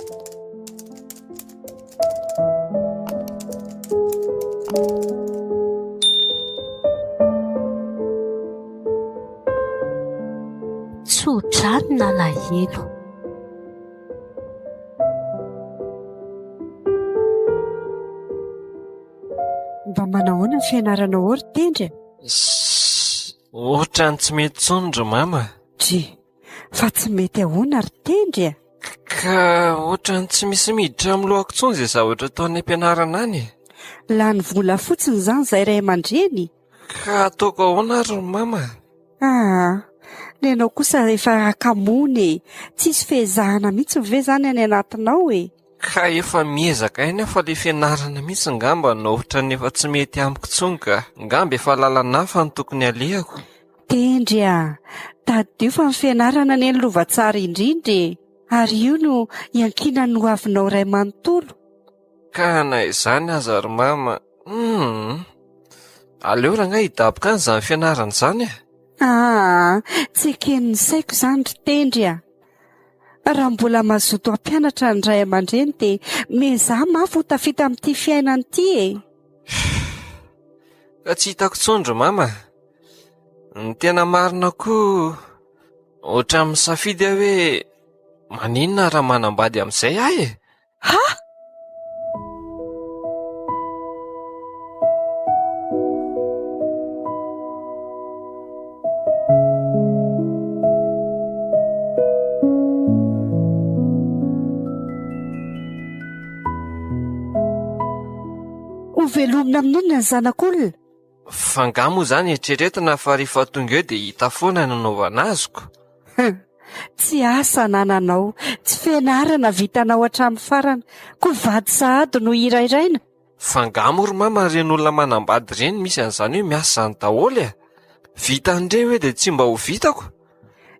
Tso-drano nalahelo. Mba manahoana ny fianaranao ao ry Tendry a? Sss, ohatran'ny tsy mety intsony ry mama. Dry, fa tsy mety ahoana ry Tendry a? Ka ohatran'ny tsy misy miditra amin'ny lohako intsony izay zavatra atao any am-pianarana any e. Lany vola fotsiny izany izay ray aman-dreny? Ka ataoko ahoana ary ry mama? Aa, ny anao kosa efa hakamoana e! Tsisy fehezahana mihitsy ve izany any anatinao e? Ka efa miezaka ihany aho fa le fianarana mihitsy ngamba no ohatran'ny efa tsy mety amiko intsony ka. Ngamba efa lalana hafa no tokony alehako. Tendry a! Tadidio fa ny fianarana anie no lova tsara indrindra e! Ary io no iankinan'ny hoavinao iray manontolo. Ka na izany aza ry mama, humm! Aleo rangahy hidaboka any izany fianarana izany e! Aa! Tsy eken'ny saiko izany ry Tendry a! Raha mbola mazoto hampianatra ny ray aman-dreny dia miezaha mafy ho tafita amin'ity fiainana ity e! Ka tsy hitako intsony ry mama. Ny tena marina koa, ohatran'ny misafidy aho hoe maninona raha manambady amin'izay aho e! Ha! Ho velomina amin'inona ny zanak'olona? Fa angaha moa izany eritreretina fa rehefa tonga eo dia hita foana ny hanaovana azy ko? Hum, tsy asa anananao, tsy fianarana vitanao hatramin'ny farany, koa vady sahady no hirairaina? Fa angaha moa ry mama ireny olona manambady ireny misy an'izany hoe miasa izany daholo e? Vitan'ireny ve dia tsy mba ho vitako?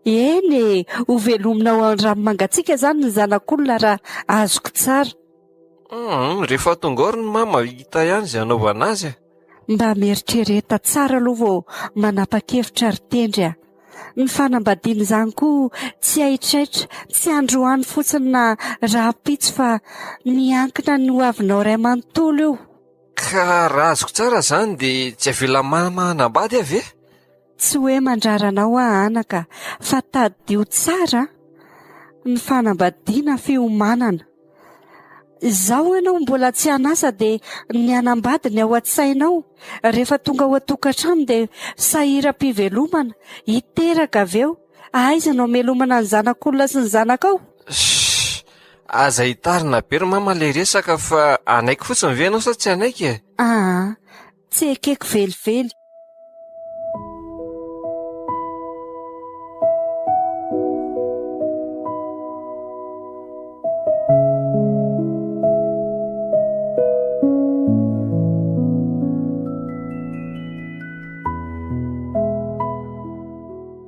Eny e, ho velominao an-drano mangatsiaka izany ny zanak'olona raha azoko tsara. Hum, rehefa tonga ao ry mama hita ihany izay hanaovana azy e. Mba mieritrereta tsara aloha vao manapa-kevitra ry Tendry a! Ny fanambadiana izany koa tsy haitraitra, tsy androany fotsiny na rahampitso fa miankina ny hoavinao iray manontolo io. Ka raha azoko tsara izany dia tsy avela mama hanambady aho ve? Tsy hoe mandrara anao aho anaka fa tadidio tsara ny fanambadiana fiomanana. Izao ianao mbola tsy an'asa dia ny hanambady ny ao an-tsainao, rehefa tonga ao an-tokantrano dia sahiram-pivelomana, hiteraka avy eo, aiza no hamelomana ny zanak'olona sy ny zanakao? Shh! Aza hitarina be ry mama ilay resaka fa hanaiky fotsiny ve ianao sa tsy hanaiky e? Aa! Tsy ekeko velively.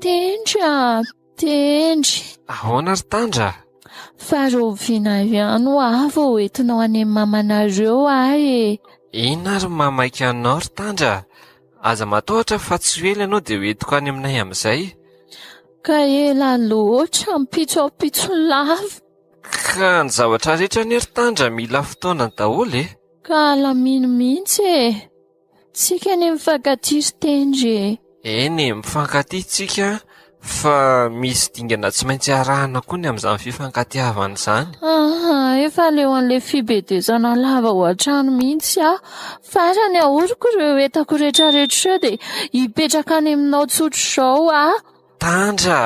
Tendry a! Tendry. Ahoana ry Tandra? Fa rahoviana ihany ho aho vao hoentinao any amin'ny mamanareo aho e? Inona ary maha maika anao ry Tandra? Aza matahotra fa tsy ho ela ianao dia hoentiko any aminay amin'izay. Ka ela loatra, ampitso ampitso lava. Ka ny zavatra rehetra anie ry Tandra mila fotoana daholo e. Ka alamino mihitsy e. Tsika anie mifankatia ry Tendry e. Eny e, mifankatia tsika fa misy dingana tsy maintsy arahana koa ny amin'izany fifankatiavana izany. Aha, efa leo an'ilay fibedesana lava ao an-trano mihitsy aho. Farany ahoriko ireo entako rehetrarehetra ireo dia hipetraka any aminao tsotr'izao aho. Tandra!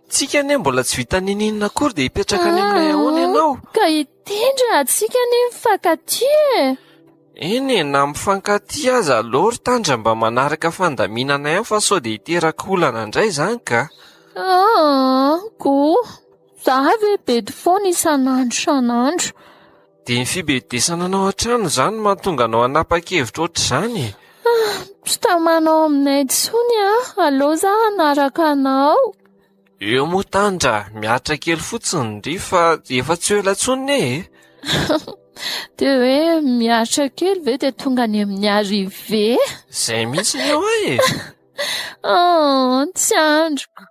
Tsika anie mbola tsy vita niniana akory dia hipetraka any aminay ahoana ianao? Ka i Tendry a, tsika anie mifankatia e! Eny e, na mifankatia aza aleo ry Tandra mba manaraka fandaminana ihany fa sao dia hiteraka olana indray izany ka! Aa, koa, za ve bedy foana isan'andro isan'andro? Dia ny fibedesana anao hatrany izany no mahatonga anao hanapa-kevitra ohatr'izany e! Ah, tsy tamana ao aminay intsony aho, aleo za hanaraka anao. Eo moa Tandra, miaritra kely fotsiny ndry fa efa tsy ho ela intsony ne e! Dia hoe miaritra kely ve dia tonga any amin'ny arrivée? Izay mihitsy ny eo ahy e! Oh, tsy andriko.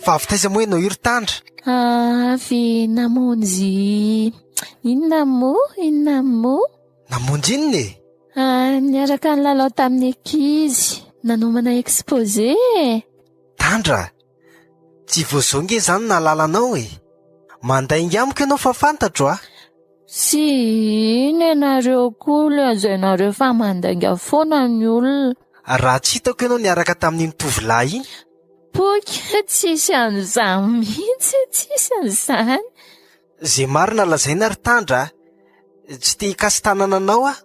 Fa avy taiza moa ianao io ry Tandra? Avy namonjy inona moa? Inona moa? Namonjy inona e? Ah, niaraka nilalao tamin'ny ankizy, nanomana exposé e! Tandra, tsy vao izao nge izany nahalala anao e! Mandainga amiko ianao fa fantatro a! Tsy iny ianareo koa lazainareo fa mandainga foana ny olona. Raha tsy hitako ianao niaraka tamin'iny tovolahy iny. Poky, tsisy an'izany mihitsy, tsisy an'izany. Ze marina lazaina ry Tandra a! Tsy te hikasi-tanana anao aho.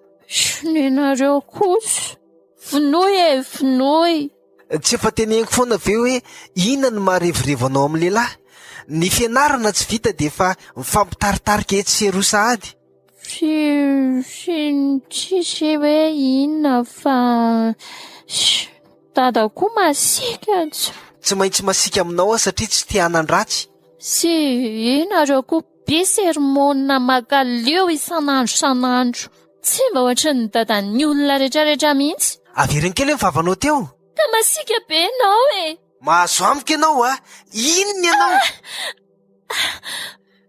Nenareo kosa! Vonoy e, vonoy! Tsy efa teneniko foana ve hoe inona no maharevorevo anao amin'ny lehilahy? Ny fianarana tsy vita dia efa mifampitaritarika etsy sy eroa sahady. Tsy, tsy, tsisy hoe inona fa Dada koa masiaka tsy. Tsy maintsy masiaka aminao aho satria tsy te hanan-dratsy. Sy ianareo koa be sermona makaleo isan'andro isan'andro. Tsy mba ohatran'ny dadan'ny olona retraretra mihitsy. Avereno kely hoe ny vavanao teo. Ka masiaka be ianao e! Mahazo amiko ianao a! Inona ianao?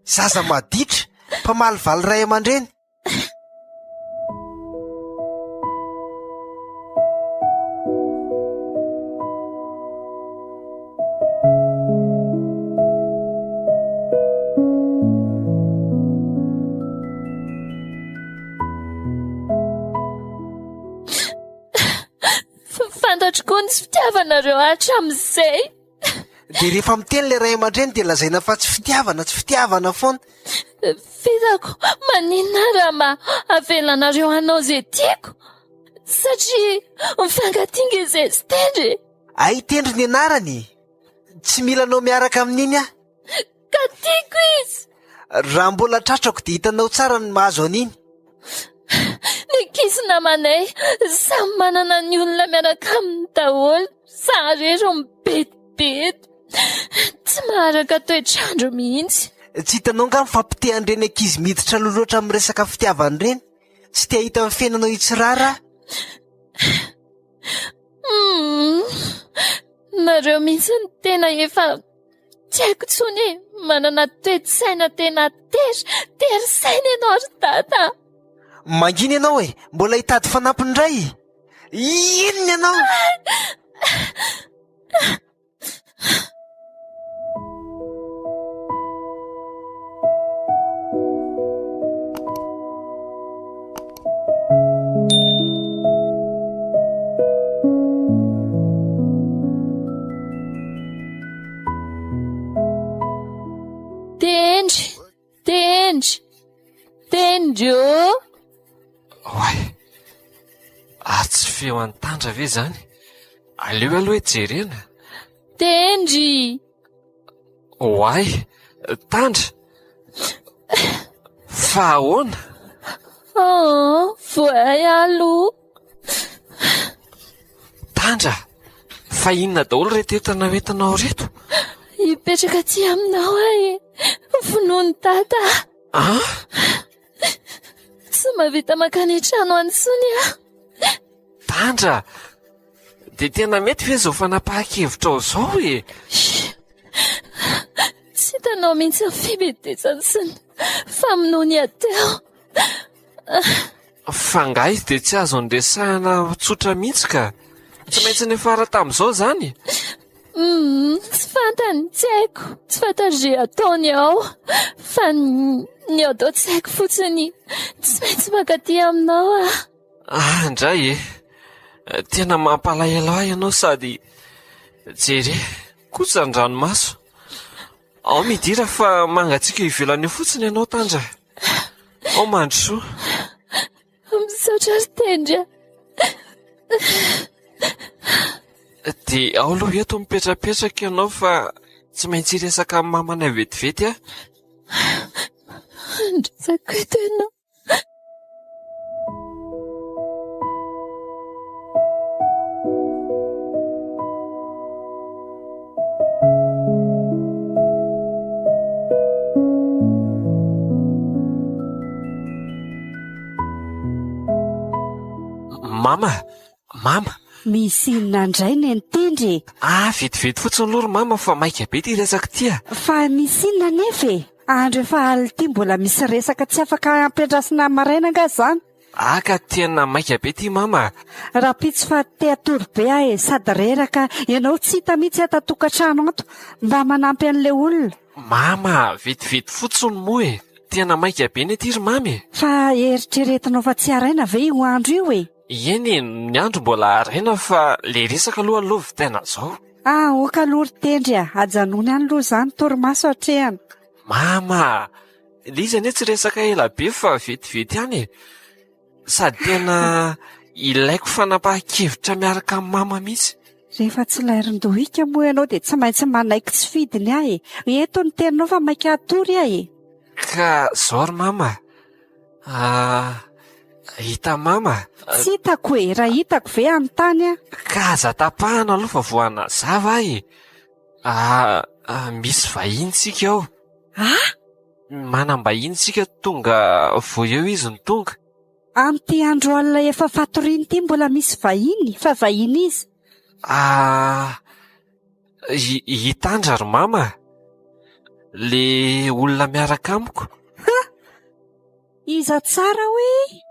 Zaza maditra, mpamalivaly ray aman-dreny. Fantatro koa ny tsy fitiavanareo hatramin'izay. Dia rehefa miteny ilay ray aman-dreny dia lazaina fa tsy fitiavana, tsy fitiavana foana. Fitako, maninona raha mba avelanareo hanao izay tiako? Satria mifankatia nge izay sy Tendry e! Hay Tendry ny anarany e! Tsy mila anao miaraka amin'iny aho. Ka tiako izy! Raha mbola tratrako dia hitanao tsara ny mahazo an'iny. Ny ankizy namanay samy manana ny olona miaraka aminy daholo, za irery no mibedibedy. Tsy maharaka toetr'andro mihitsy. Tsy hitanao angaha ny fampitehan'ireny ankizy miditra aloha loatra amin'ny resaka fitiavana ireny? Tsy te hahita ny fiainanao hitsirara aho. Hum, nareo mihitsy no tena efa Tsy haiko intsony e! Manana toe-tsaina tena tery, tery saina ianao ry dada a! Mangina ianao e! Mbola hitady fanampiny indray! Inona ianao? Tendry, tendry, tendry ô! Oay! Ary tsy feo an'i Tandra ve izany? Aleo aloha e jerena. Tendry! Oay! Tandra! Fa ahoana? Oh, voay aloha. Tandra! Fa inona daholo ireto entana hoentinao ireto? Hipetraka aty aminao aho e! Vonoin'i Dada. An? Tsy mahavita mankany an-trano any intsony aho. Tandra! Dia tena mety ve izao fanapahan-kevitrao izao e? Tsy hitanao mihitsy ny fibedesany sy ny famonoany ahy teo. Fa angaha izy dia tsy azo niresahana tsotra mihitsy ka. Tsy maintsy niafara tamin'izao izany? Humm, tsy fantany, tsy haiko, tsy fantatro izay ataony ao, fa ny atao tsy haiko fotsiny, tsy maintsy mankaty aminao aho. Ah, ndray e! Tena mampalahelo ahy ianao sady jere kosa ny ranomaso. Ao midira fa mangatsiaka ivelany eo fotsiny ianao Tandra. Ao mandrosoa. Misaotra ry Tendry a. Dia ao aloha eto mipetrapetraka ianao fa tsy maintsy hiresaka amin'ny mamanay vetivety aho. Andrasako eto ianao. Mama! Mama! Misy inona indray Nenitendry e? Ah, vetivety fotsiny aloha ry mama fa maika be ity resaka ity a! Fa misy inona anefa e? Andro efa alina ity mbola misy resaka tsy afaka ampiandrasina maraina angaha izany? Ah ka tena maika be ity mama a! Rahampitso fa te hatory be aho e, sady reraka, ianao tsy hita mihitsy ato an-tokantrano ato, mba manampy an'ilay olona. Mama a! Vetivety fotsiny moa e! Tena maika be anie ity ry mama e! Fa eritreretinao fa tsy haraina ve io andro io e? Eny e, ny andro mbola haraina fa le resaka aloha aleo vitaina zao. Ah, ok aloha ry Tendry a! Ajanony any aloha izany, torimaso atrehana. Mama a! Ilay izy anie tsy resaka ela be fa vetivety ihany e! Sady tena ilaiko fanapahan-kevitra miaraka amin'i mama mihitsy. Rehefa tsy lairin-dohika moa ianao dia tsy maintsy manaiky tsy fidiny aho e! Eto ny teninao fa maika hatory aho e! Ka zao ry mama a! Hita mama a! Tsy hitako e! Raha hitako ve hanontany aho? Ka aza tapahana aloha fa vao hanazava aho e! Misy vahiny tsika ao. Ah! Manam-bahiny tsika tonga vao eo izy no tonga. Amin'ity andro alina efa fatoriana ity mbola misy vahiny? Fa vahiny iza? Ah! Hitandra ry mama. Le olona miaraka amiko. Ha! Iza tsara hoe?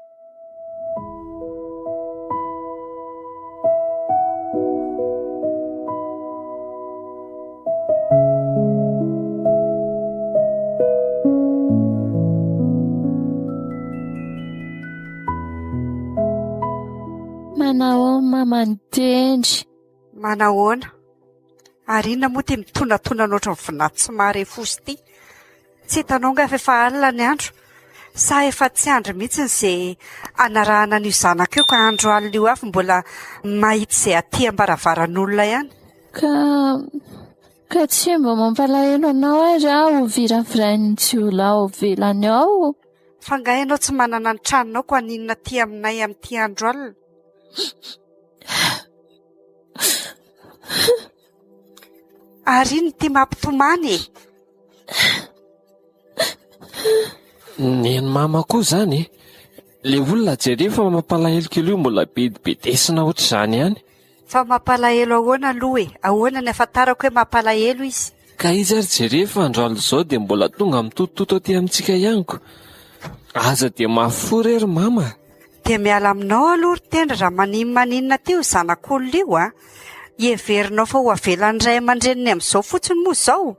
Manahoana mama Nitendry? Manahoana? Ary inona moa ity mitonantonana ohatran'ny vinanto tsy mahare foza ity? Tsy hitanao angaha fa efa alina ny andro? Sa efa tsy andry mihitsy izay hanarahana an'io zanako io ka andro alina io avy mbola mahita izay aty am-baravaran'olona ihany? Ka ka tsy mba mampalahelo anao ary aho ho viravirain'ny jiolahy ao ivelany ao? Fa angaha ianao tsy manana ny tranonao ko haninona aty aminay amin'ity andro alina? Ary inona ity mampitomany e? Neny mama koa izany e! Le olona jereo fa mampalahelo kely io mbola bedibedesina ohatr'izany ihany. Fa mampalahelo ahoana aloha e? Ahoana ny ahafantarako hoe mampalahelo izy? Ka izy ary jereo fa andro alina izao dia mbola tonga mitotototo aty amintsika ihany ko. Aza dia mafy fo re ry mama a! Dia miala aminao aloha ry Tendry raha maninona aty io zanak'olona io a! Heverinao fa ho avelan'ny ray aman-dreniny amin'izao fotsiny moa izao?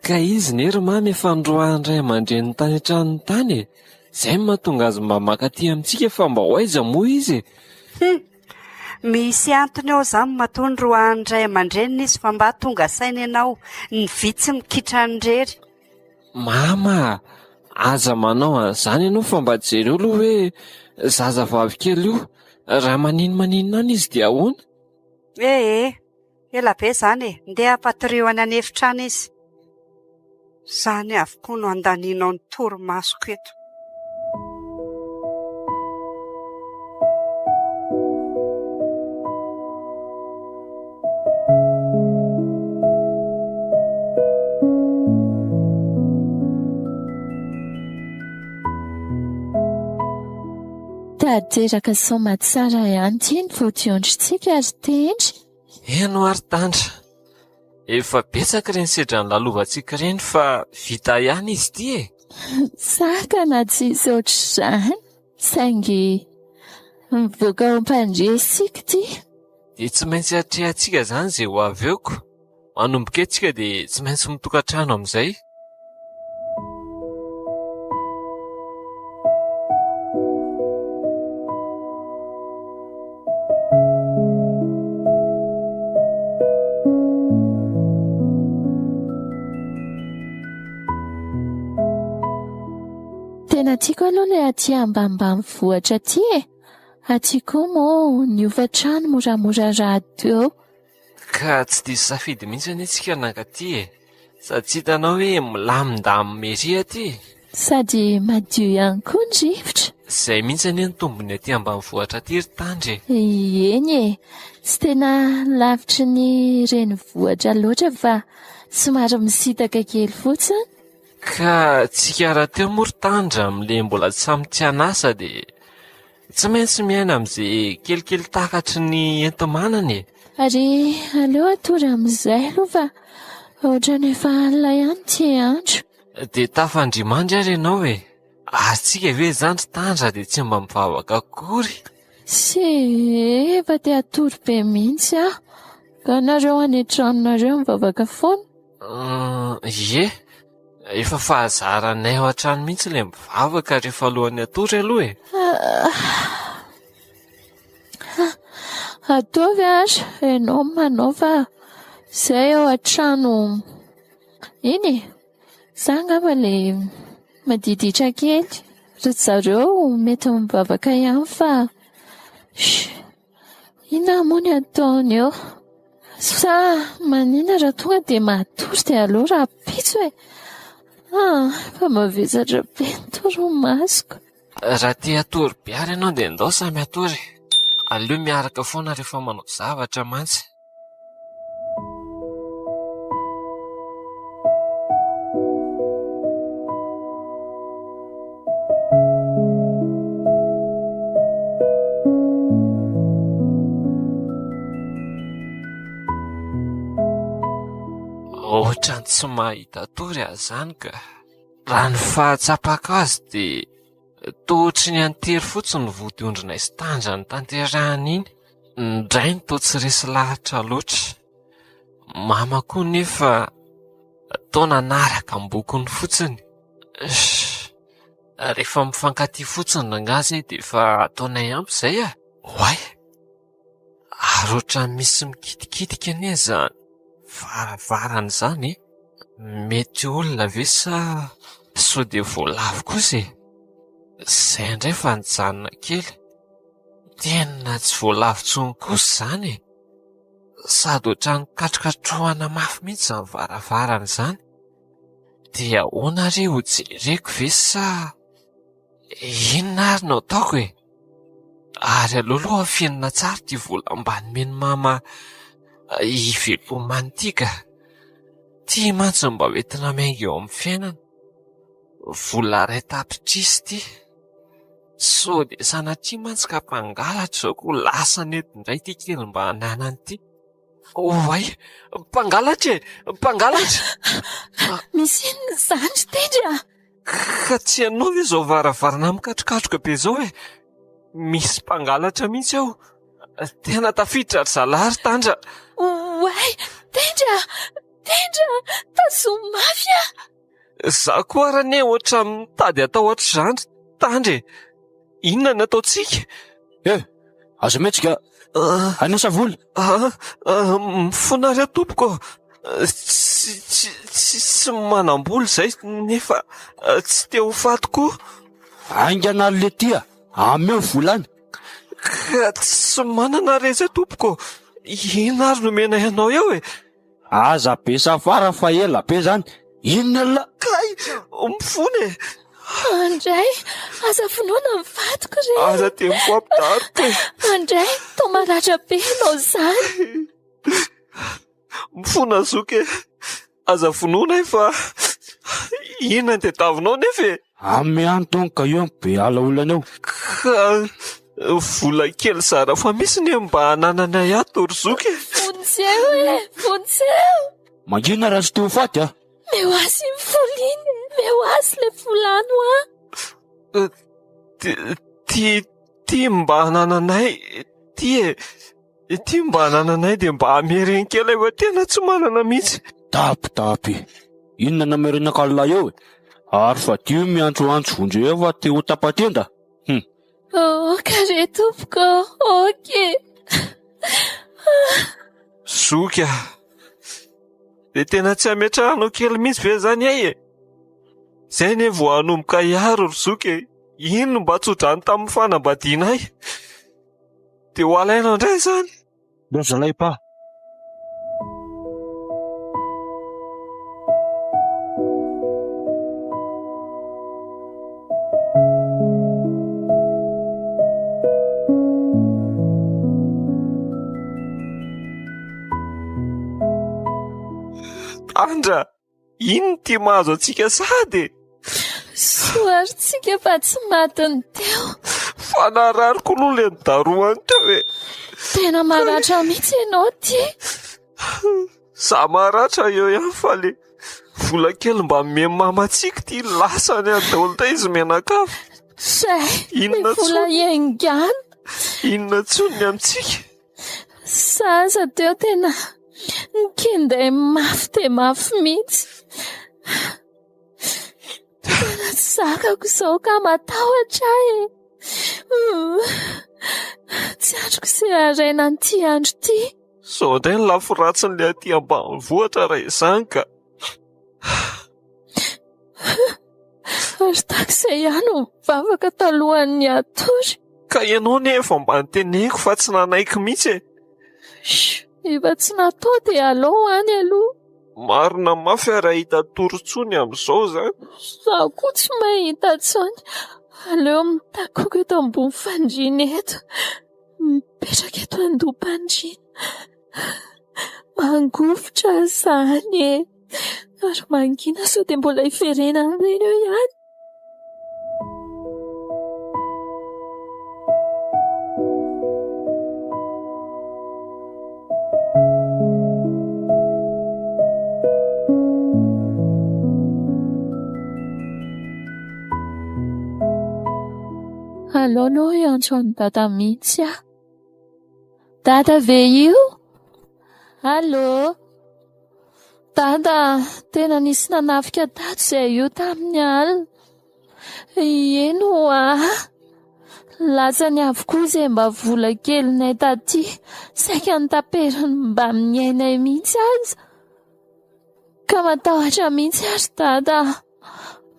Ka izy ne ry mamy efa noroahan'ny ray aman-dreniny tany an-tranony tany e! Izay no mahatonga azy mba maka aty amintsika fa mba ho aiza moa izy e! Hum! Misy antony ao izany matoa noroahan'ny ray aman-dreniny izy fa mba tonga saina ianao, ny vy tsy mikitrany irery. Mama a! Aza manao an'izany ianao fa mba jereo aloha hoe zazavavy kely io, raha maninomaninona any izy dia ahoana? Ee, ela be izany e! Ndeha ampatorio any an'efitra any izy. Izany avokoa no andanianao ny torimasoko eto. Tanteraka soamatsara ihany ity ny vodiondrintsika ry Tendry. Eny hoa ry Tandra. Efa betsaka ireny sedra nolalovantsika ireny fa vita ihany izy ity e. Sakana tsisy ohatr'izany saingy mivoaka ho mpandresy isika ity. Dia tsy maintsy atrehantsika izany izay ho avy eo ko. Manomboka eto isika dia tsy maintsy mitokantrano amin'izay. Tena tiako aloha ilay aty ambanimbanivohitra aty e! Aty koa moa ny hofantrano moramora rahateo. Ka tsy diso safidy mihitsy anie tsika nankaty e! Sady tsy hitanao hoe milamindamina ery aty e! Sady madio ihany koa ny rivotra. Izay mihitsy anie ny tombony aty ambanivohitra aty ry Tandra e! Eny e! Tsy tena lavitry ny renivohitra loatra fa somary misintaka kely fotsiny. Ka tsika rahateo moa ry Tandra amin'ilay mbola tsy samy tsy an'asa dia. Tsy maintsy miaina amin'izay kelikely takatry ny enti-manana e. Ary aleo hatory amin'izay aloha fa ohatran'ny efa alina ihany ity andro. Dia tafandrimandry ary ianao e. Ary tsika ve izany ry Tandra dia tsy mba mivavaka akory? Tsia, efa te hatory be mihitsy aho. Ka nareo any an-tranonareo mivavaka foana? Ie, efa fahazaranay ao an-trano mihitsy ilay mivavaka rehefa alohan'ny hatory aloha e. Ataovy ary, ianao no manao fa izay ao an-trano iny e. Za angamba ilay madiditra kely. Ry zareo mety mivavaka ihany fa. Inona moa ny ataony eo? Sa maninona raha tonga dia matory dia aleo rahampitso e? Ah, efa mavesatra be ny torimasoko. Raha te hatory be ary ianao dia ndao samy hatory e. Aleo miaraka foana rehefa manao zavatra mantsy. Ohatran'ny tsy mahita tory aho izany ka. Raha ny fahatsapako azy dia toa ohatry ny antery fotsiny ny vodiondrinay sy tandra notanterahana iny. Ny rainy toa tsy resy lahatra loatra. Mama koa nefa toa nanaraka am-bokony fotsiny. Rehefa mifankatia fotsiny rangahy izay dia efa ataonay ampy izay ah. Oay! Ary ohatran'ny misy mikitikitika anie izany varavarana izany e! Mety olona ve sa sao dia voalavo kosa e? Izay indray fa nijanona kely. Tena tsy voalavo intsony kosa izany e! Sady ohatran'ny katrokatrohana mafy mihitsy izany varavarana izany. Dia ahoana re ho jereko ve sa inona ary no ataoko e? Ary aleo aloha afenina tsara ity vola mba nomen'i mama hivelomana ity ka. Ity mantsy no mba hoentina miainga eo amin'ny fiainana. Vola iray tapitrisa ity. Sao dia sanatria mantsy ka mpangalatra izao koa lasany eto indray ity kely mba ananany ity. Oay! Mpangalatra e! Mpangalatra! Misy inona izany ry Tendry a? Ka tsy ianao ve izao varavarana mikatrokatroka be izao e? Misy mpangalatra mihitsy ao. Tena tafiditra ry zalahy ry Tandra. Oay! Tendry a! Tendry a! Tazomy mafy aho! Za koa ary anie ohatran'ny mitady atao ohatr'izany ry Tandra e! Inona no ataontsika? Eh! Aza mihetsika! Hanasa vola! Mifona ary aho tompoko ô! Tsy tsy tsy tsy manam-bola izay nefa tsy te ho faty koa. Haingana ry letia! Ameo ny vola any! Ka tsy manana re izay tompoko ô! Inona ary no omenay anao eo e? Aza be safara fa ela be zany. Inona la. Kay! Mifona e! Andray, aza vonoina ny vadiko re! Aza dia mifampidaroka e! Andray, toa maratra be ianao izany. Mifona zoky e! Aza vonoina ahy fa inona no tadiavinao nefa e? Ame any donc eo be ala olana eo. Ka vola kely zara fa misy ne mba anananay ato ry zoky e. Vonjeo e! Vonjeo! Mangina raha tsy te ho faty a! Meo azy iny vola iny e! Meo azy ilay vola any ho ahy! Ty, ty mba anananay, ty e! Ity mba anananay dia mba hamereno kely aho fa tena tsy manana mihitsy. Tapy tapy. Inona no hamerenako an'ilay eo e? Ary fadio miantsoantso vonjeo eo fa te ho tapa-tenda. Hum. Ok re tompoko, ok. Zoky a! Dia tena tsy hametrahanao kely mihitsy ve izany ay e? Izay anie vao hanomboka hiaro ry zoky e! Iny no mba tso-drano tamin'ny fanambadianay. Dia ho alaina indray izany? Ndao zalahy pa. Andra! Inona ity mahazo antsika sahady e? Soa ary tsika fa tsy matin'ny teo. Fa narariko aloha le nidarohany teo e. Tena maratra mihitsy ianao ty. Za maratra eo ihany fa le vola kely mba omeny mamantsika ty lasany any daholo indray izy mianakavy. Zay, ny Inona vola tsony? iangana. Inona tsony ny amintsika? Zaza teo tena nikinday mafy dia mafy mihitsy. Tena tsy zakako izao ka matahotra aho e. Tsy andriko izay haraina an'ity andro ity. Izao indray ny lafy ratsin'ilay aty ambanivohitra raha izany ka. Ary tahaka izay ihany no nivavaka talohan'ny hatory. Ka ianao anie efa mba noteneniko fa tsy nanaiky mihitsy e. Shh, efa tsy natao dia alao any aloha. Marina mafy ary hahita tory intsony amin'izao izany. Izaho koa tsy mahita intsony. Aleo mitakoko eto ambony fandriana eto. Mipetraka eto andoham-pandriana. Mangovitra izany e. Ary mangina sao dia mbola hiverenana ireny eo ihany. Aleo aloha hiantso an'i Dada mihitsy aho. Dada ve io? Allô? Dada, tena nisy nanafika tato izay io tamin'ny alina. Eny ho'a. Latsany avokoa izay mba vola kelinay taty. Saika notaperiny mbamin'ny ainay mihitsy aza. Ka matahotra mihitsy aho ry Dada a!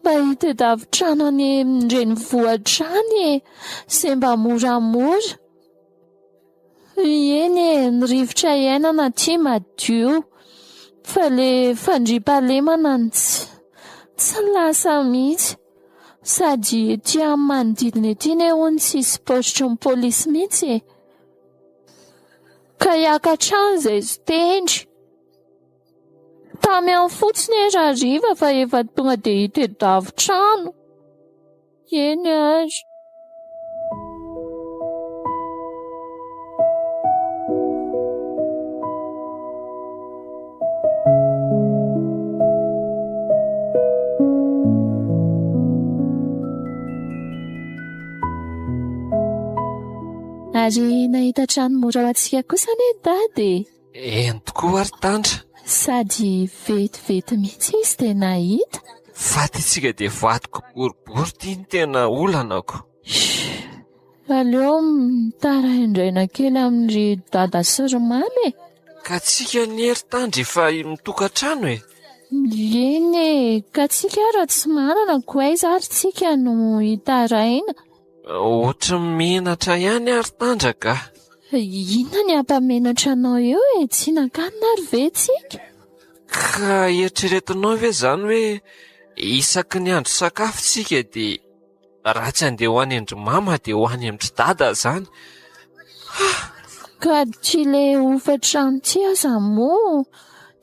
Mba hitadiavo trano any an-drenivohitra any e! Izay mba moramora. Eny e, ny rivotra iainana aty madio. Fa ilay fandriampahalemana no tsy tsy lasa mihitsy. Sady ety amin'ny manodidina ety anie hono tsisy paositry ny polisy mihitsy e! Ka hiakatra any izay tsy tendry. Tamy any fotsiny e rahariva fa efa tonga dia hitedavo trano. Eny ary. Ary nahita trano mora ho antsika kosa anie Dada e! Eny tokoa ary Tandra. Sady vetivety mihitsy izy dia nahita. Faty isika dia voadiko boribory ity no tena olanako. Shh! Aleo mitaraindraina kely amin-dry Dada sy ry Mama e! Ka tsika anie ry Tandra efa mitokantrano e! Eny e! Ka tsika ary tsy manana ko aiza ary tsika no hitaraina? Ohatry ny menatra ihany ary Tandra ka! Inona ny hampamenatra anao eo e? Tsy hihinan-kanina ary ve tsika? Ka eritreretinao ve izany hoe isaky ny andro sakafo tsika dia raha tsy handeha ho any amin-dry mama dia ho any amin-dry dada izany? Ka tsy ilay hofan-trano ity aza moa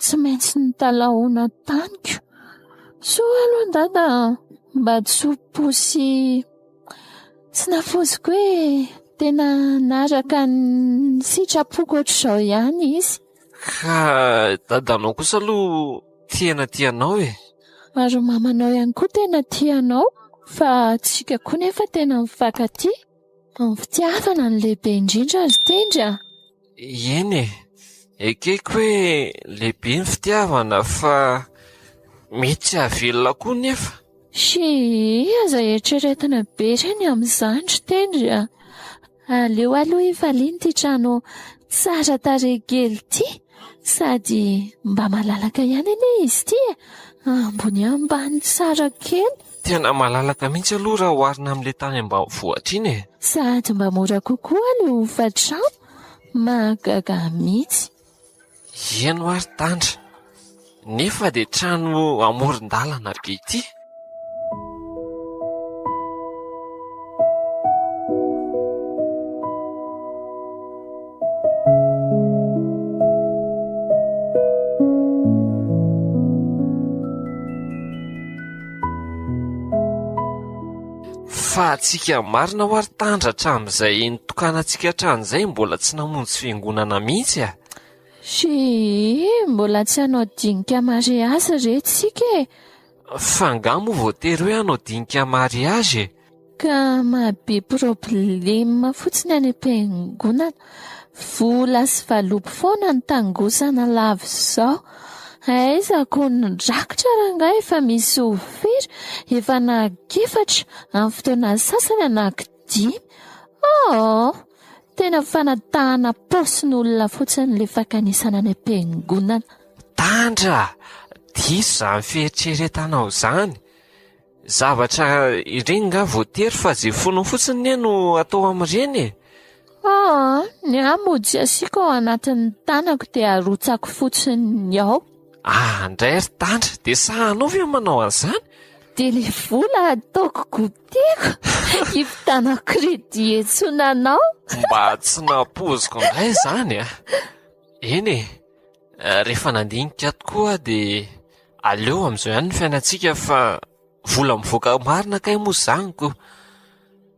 tsy maintsy nitalahoana tamiko. Soa aloha dada mba tso-po sy tsy nafoiziko hoe tena nanaraka ny sitrapoko ohatr'izao ihany izy. Ka dadanao kosa aloha tena tia anao e! Ary mamanao ihany koa tena tia anao fa tsika koa nefa tena mifankatia. Ny fitiavana no lehibe indrindra ry Tendry a! Eny e, ekeko hoe lehibe ny fitiavana fa mety tsy hahavelona koa nefa. Shii, aza eritreretina be ireny amin'izany ry Tendry a! Aleo aloha hifaliana ity trano tsara tarehy kely ity, sady mba malalaka ihany anie izy ity e! Ambony ambany tsara kely. Tena malalaka mihitsy aloha raha oharina amin'ilay tany ambanivohitra iny e! Sady mba mora kokoa ilay hofan-trano, mahagaga mihitsy. Eny hoa ry Tandra, nefa dia trano amoron-dalana be ity. Fa antsika marina hoa ry Tandra hatramin'izay nitokanantsika hatrany izay mbola tsy namonjy fiangonana mihitsy a! Hii, mbola tsy hanao dinika mariazy re tsika e! Fa angaha moa voatery hoe hanao dinika mariage e? Ka maha be problème fotsiny any am-piangonana. Vola sy valopy foana no tangosana lava izao. Aiza ko ny rakitra rangahy efa misy ho firy? Efa anak'efatra, amin'ny fotoana sasany anakidimy. Oh! Tena fanatahana paosin'olona fotsiny ilay fankanesana any am-piangonana. Tandra! Diso izany fieritreretanao izany. Zavatra ireny nga voatery fa ze fonao fotsiny ne no atao amin'ireny e! Aa, ny ahy mody tsy asiako ao anatin'ny tanako dia arotsako fotsiny ao. Ah, ndray ry Tandra, dia sahanao ve manao an'izany? Dia le vola ataoko goûter-ko, hividianako crédit iantsoana anao. Mba tsy nampoiziko indray izany a! Eny e, rehefa nandinika tokoa aho dia aleo amin'izao ihany ny fiainantsika fa vola mivoaka marina kay moa izany ko.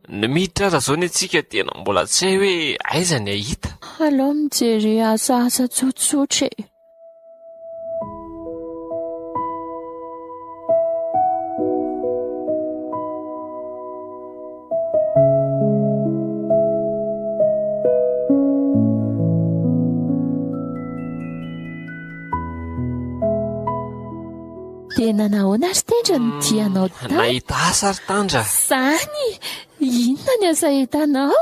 Ny miditra aza izao ny antsika tena mbola tsy hay hoe aiza ny hahita. Aleo mijery asaasa tsotsotra e. Dia nanahoana ry Tendra ny dianao tany? Nahita asa ry Tandra. Zany! Inona ny asa hitanao?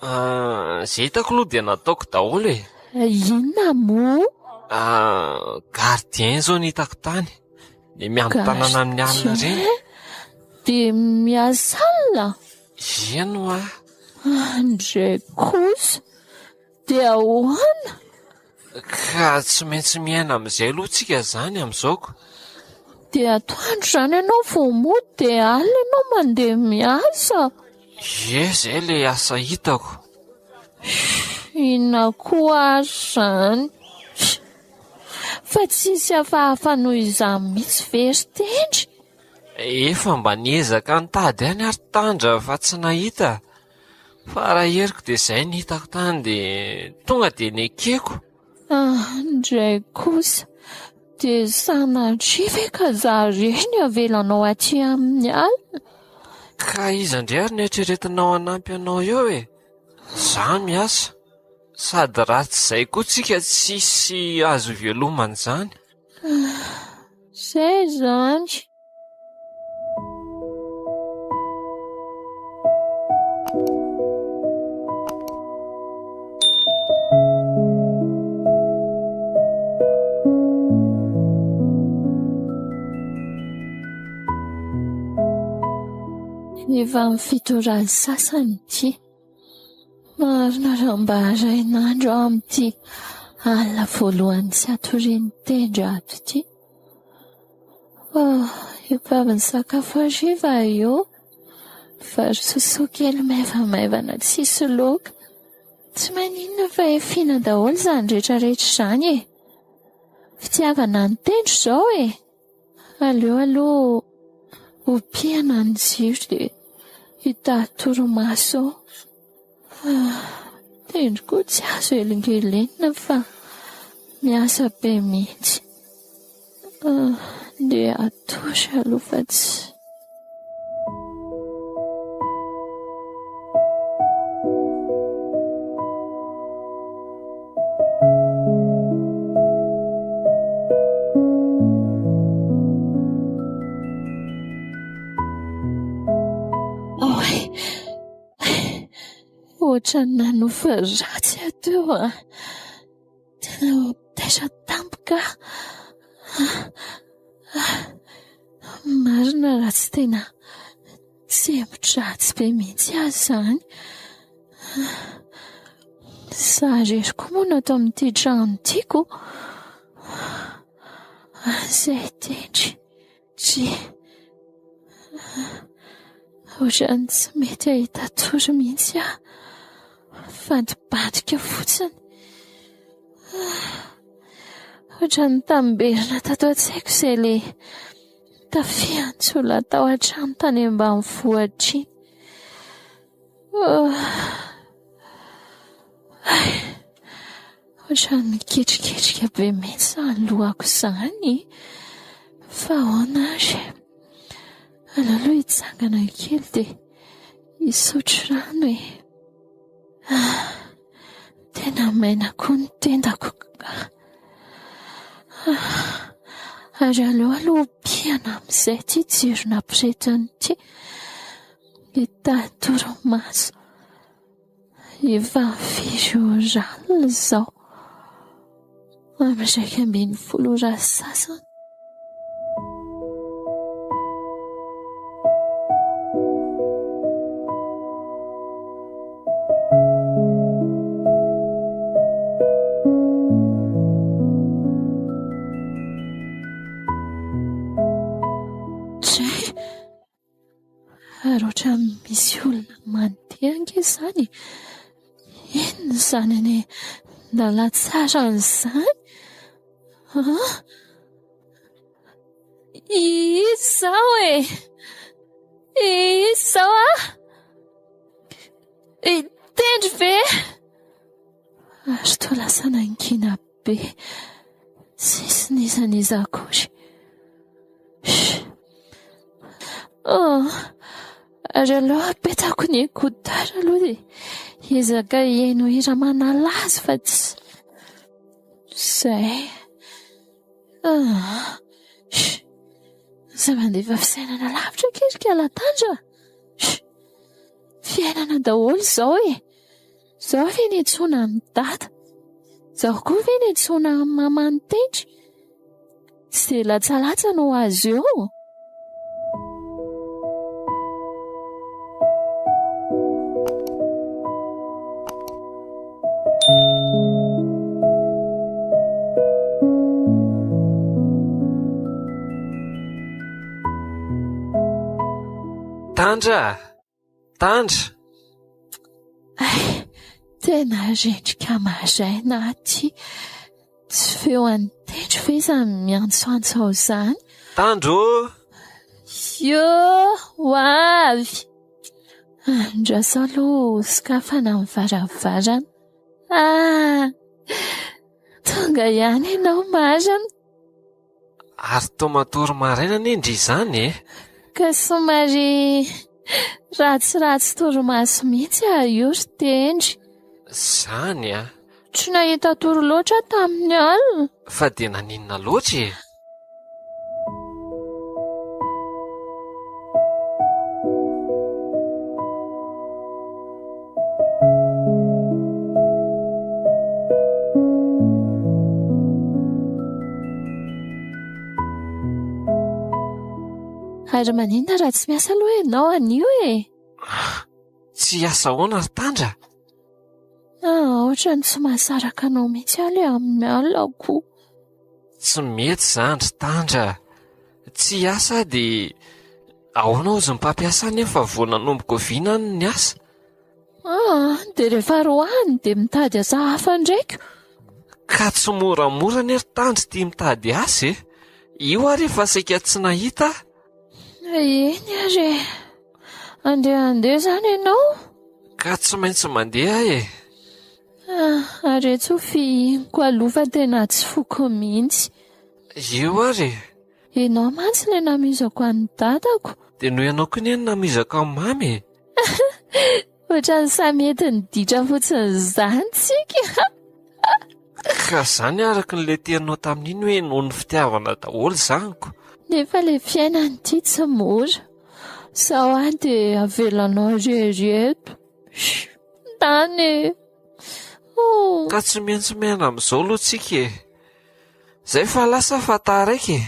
Ah, izay hitako aloha dia nataoko daholo e. Inona moa? Ah, gardien izao ny hitako tany. Ny miambin-tanàna amin'ny alina ireny. Dia miasa alina? Eny hoa. Ndray kosa. Dia ahoana? Ka tsy maintsy miaina amin'izay aloha tsika izany amin'izao ko. Dia atoandro izany ianao vao mody dia alina ianao mandeha miasa? Ie, izay ilay asa hitako. Inona koa ary izany? Fa tsisy hafahafa noho izany mihitsy ve ry Tendry? Efa mba niezaka nitady ihany aho ry Tandra fa tsy nahita. Fa raha heriko dia izay no hitako tany dia tonga dia nekeko. Ah, ndray kosa. Dia sanatria ve ka za irery no avelanao aty amin'ny alina? Ka iza indray ary no eritreretinao hanampy anao eo e? Za miasa. Sady raha tsy izay koa tsika tsisy azo ivelomana izany. Zay izany. Efa amin'ny fitoran'ny sasany ity. Marina raha mba harain'andro aho amin'ity alina voalohany tsy hatorian'ny tendry ato ity. Oh, efa avy nisakafo hariva io. Vary sosoa kely maivamaivana tsisy laoka. Tsy maninona fa efiana daholo izany rehetrarehetra izany e. Fitiavana ny tendry izao e. Aleo aloha hopiana ny jiro dia hitady torimaso ao. Ah, tendry koa tsy azo elingelenina fa miasa be mihitsy. Ah, ndeha hatory aloha fa tsy. Ohatran'ny nanofy ratsy aho teo a. Tena taitra tampoka aho. Marina raha tsy tena sempotra ratsy be mihitsy aho izany. Za irery koa moa no ato amin'ity trano ity ko. Izay tendry. Dry. Ohatran'ny tsy mety hahita tory mihitsy aho. Mivadibadika fotsiny. Ohatran'ny tamberina tato an-tsaiko izay ilay tafihan'ny jiolahy tao an-trano tany ambanivohitra iny. Hay, ohatran'ny miketriketrika be mihitsy izany lohako izany e. Fa ahoana ary? Aleo aloha hitsangana kely dia hisotro rano e. Tena maina koa ny tendako ka. Ary aleo aloha hopihana amin'izay ity jiro nampirehetana ity. Hitady torimaso. Efa firy ora alina izao? Amin'ny 11 ora sy sasany. Dray! Ary ohatran'ny misy olona mandeha ange izany e! Inona izany anie lalantsarany izany? An? Iza izao e? Iza izao ah? Tendry ve? Ary toa lasa nangina be. Tsisy n'iza n'iza akory. Oh, ary aleo apetako ny écouteur aloha dia hiezaka hihaino hira manala azy fa tsy... Izay. Ah, Aza mandefa fisainana lavitra akia ry Kalatandra. Fiainana daholo izao e. Izao ve niantsoana an'i Dada? Izao koa ve niantsoana an'i Mama nitendry? Tsy dia latsalatsa no azo eo. Tandra! Tandra! Ay, tena rendrika maraina aty. Tsy feo an'i Tendry ve izany miantsoantso ao izany? Tandro ô! Io, ho avy! Andraso aloha sokafana ny varavarana. Ah! Tonga ihany ianao marina. Ary toa matory maraina anie ndry izany e! Ka somary ratsiratsy torimaso mihitsy aho io ry Tendry. Izany an! Tsy nahita tory loatra aho tamin'ny alina. Fa dia naninona loatra e? Ary maninona raha tsy miasa aloha ianao anio e? Tsy hiasa ahoana ry Tandra? Ah, ohatran'ny tsy mahasaraka anao mihitsy aho ilay amin'ny alina ko. Tsy mety izany ry Tandra. Tsy hiasa aho dia ahoana hozy ny mpampiasa ahy nefa vao nanomboka oviana aho no niasa? Ah, dia rehefa roahiny dia mitady asa hafa indray ko. Ka tsy moramora anie ry Tandra ity mitady asa e. Io ary efa saika tsy nahita aho. Eny ary e. Andeha handeha izany ianao? Ka tsy maintsy mandeha aho e. Ah, ary etsy ho fihiniko aloha fa tena tsy foko mihitsy. Io ary e. Ianao mantsy ilay namizako an'i dadako. Dia noho ianao koa anie no namizako an'i Mamy e. Ohatran'ny samy entin'ny ditra fotsiny izany tsika. Ka izany araka ny le teninao tamin'iny hoe noho ny fitiavana daholo izany ko. Nefa ilay fiainana ity tsy mora. Sao aho dia avelanao irery eto. Tany e. Oh. Ka tsy maintsy miaina amin'izao aloha tsika e. Zay fa lasa fa taraiky e.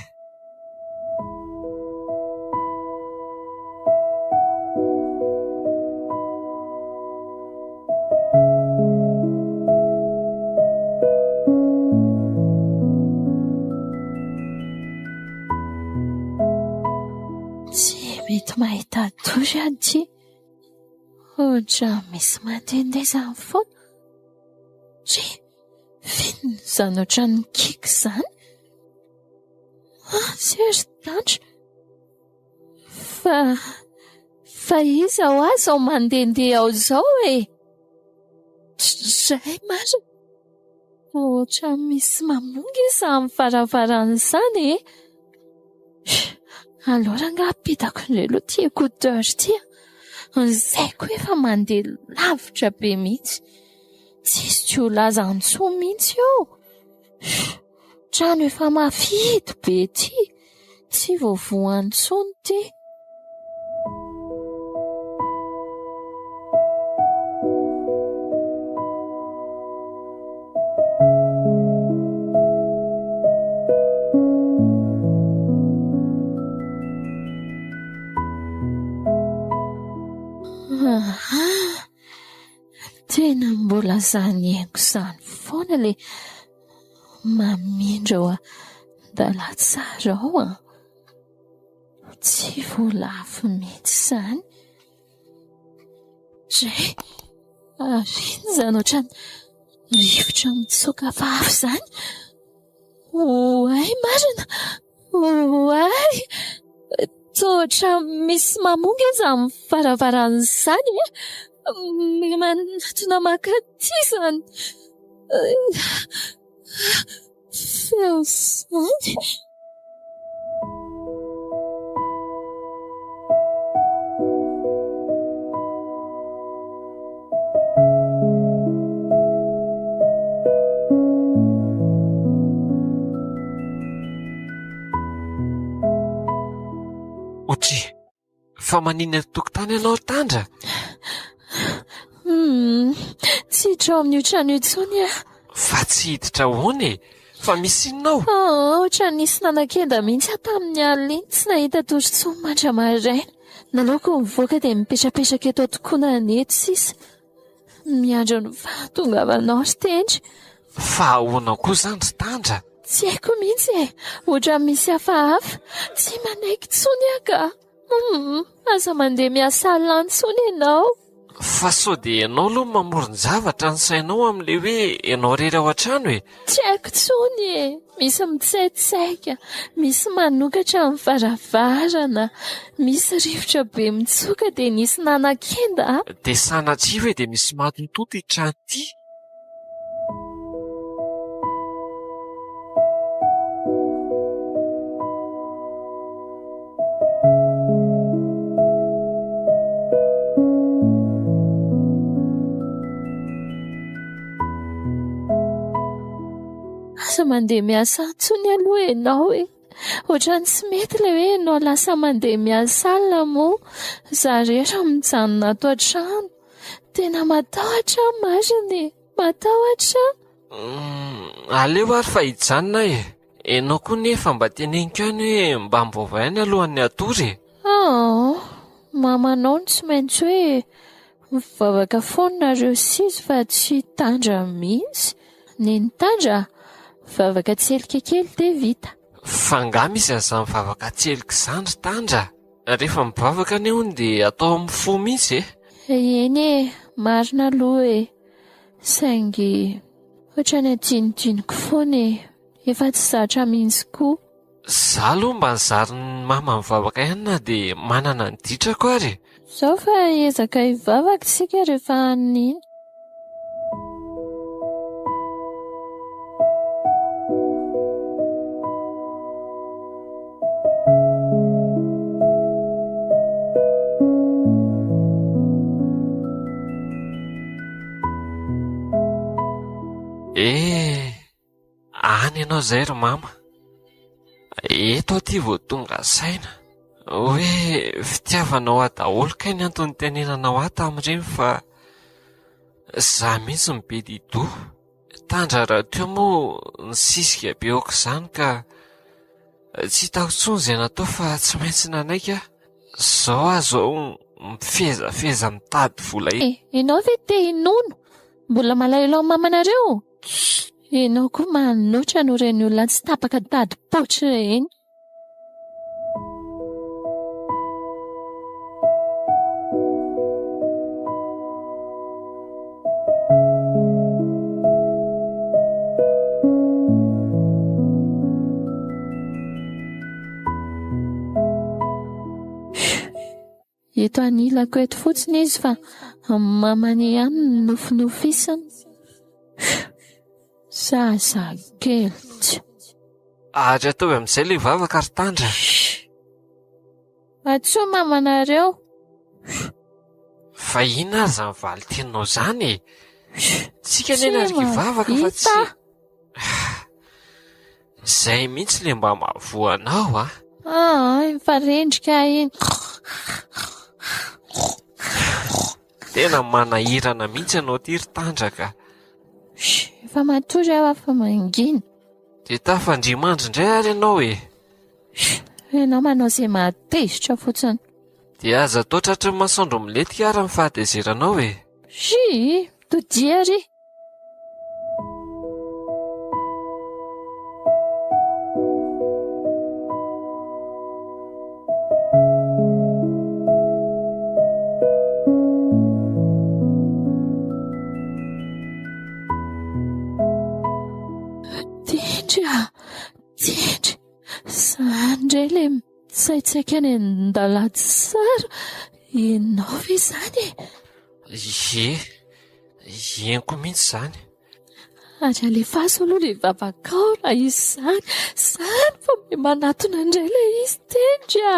Tsy mety mahita tory aho ity. Ohatra misy mandehandeha izany foana. Tsia! F'inona izany ohatran'ny mikiky izany? Ah, tsy ry Tandra! Fa... Fa iza hoa izao mandehandeha ao izao e? Dray marina! Fa ohatran'ny misy mamongy izany varavarana izany e! Aleo rangahy apetako indray aloha ity écouteur ity a! Ny saiko efa mandeha lavitra be mihitsy. Tsisy jiolahy izany intsony mihitsy eo. Trano efa mafy hidy be ity, tsy voavohana intsony ity. Tena mbola izany haiko izany foana ilay mamindra ao an-dalantsara ao an! Tsy voalavo mihitsy izany. Dray! Ary inona izany ohatran'ny rivotra mitsoka hafahafa izany? Oay marina! Oay! Toa ohatran'ny misy mamongy aza amin'ny varavaran'izany e! Manatona mankaty izany feo izany. Otri, fa maninona eto tokotany ianao ry Tandra? Hmm, tsy hiditra ao amin'io trano io intsony aho. Fa tsy hiditra ahoana e? Fa misy inona ao? Oh, ohatran'ny nisy nanakenda mihitsy aho tamin'ny alina iny, tsy nahita tory intsony mandra-maraina. Naleoko nivoaka dia mipetrapetraka eto an-tokonana eto sisa. Miandry ny fahatongavanao ry Tendry. Fa ahoana koa izany ry Tandra? Tsy haiko mihitsy e! Ohatran'ny misy hafahafa. Tsy manaiky intsony aho ka! Humm! Aza mandeha miasa alina intsony ianao. Fa sao dia ianao aloha no mamoron-javatra ny sainao amin'ilay hoe ianao irery ao an-trano e? Tsy haiko intsony e! Misy mitsaitsaika, misy manokatra ny varavarana, misy rivotra be mitsoka dia nisy nanakenda a! Dia sanatria ve dia misy matototo ity trano ity? Aza mandeha miasa intsony aloha ianao e! Ohatran'ny tsy mety ilay hoe ianao lasa mandeha miasa alina moa za irery no mijanona ato an-trano. Tena matahotra aho marina e! Matahotra aho. Aleo ary fa hijanona aho e! Ianao koa nefa mba teneniko ihany hoe mba mivaovao ihany alohan'ny hatory e! Aa! Mamanao no tsy maintsy hoe mivavaka foana nareo sy izy fa tsy tandra mihitsy. Neny tandra, vavaka tselika kely dia vita. Fa angaha misy an'izany vavaka tselika izany ry tandra? Rehefa mivavaka anie hono dia atao amin'ny fo mihitsy e! Eny e, marina aloha e! Saingy ohatran'ny adinodinoko foana e! Efa tsy zatra mihitsy koa. Za aloha mba nizarin'ny mama mivavaka ihany na dia manana ny ditrako ary e! Zao fa hiezaka hivavaka isika rehefa hanina iny. Eh! Any ianao izay ry mama. Eto aho ity vao tonga saina. Hoe fitiavanao ahy daholo kay ny antony nitenenanao ahy tamin'ireny fa izaho mihitsy no be di-doha. Tandra rahateo moa nisisika be aok'izany ka tsy hitako intsony izay natao fa tsy maintsy nanaiky aho. Izao aho izao mifezafeza mitady vola e. Ianao ve te hinono? Mbola malahelo amin'ny mamanareo? Ianao koa manoatra noho ireny olona tsy tapaka tady paotra ireny. Eto anilako eto fotsiny izy fa mamany ihany no nofinofisiny. Zazakely tsy. Ary ataovy amin'izay ilay vavaka ry Tandra. Antsoy mamanareo. Fa inona ary izany valin-teninao izany e? Tsika anie niaraka hivavaka fa tsy. Izay mihitsy ilay mba mahavoa anao a. Aa, efa rendrika iny. Tena manahirana mihitsy ianao ity ry Tandraka. Efa matory aho fa mangina. Dia tafandria-mandry indray ary ianao e. Ianao manao izay mahatezitra fotsiny. Dia aza atao tratry ny masoandro milentika ary ny fahatezeranao e. Ry, todia ry. Tendry ah! Tendry! Izany indray ilay mitsaitsaika any an-dalantsara. Ianao ve izany e? Ie, henoko mihitsy izany. Ary alefaso aloha ilay vavakao raha izany. Izany fa miha manatona indray ilay izy Tendry a!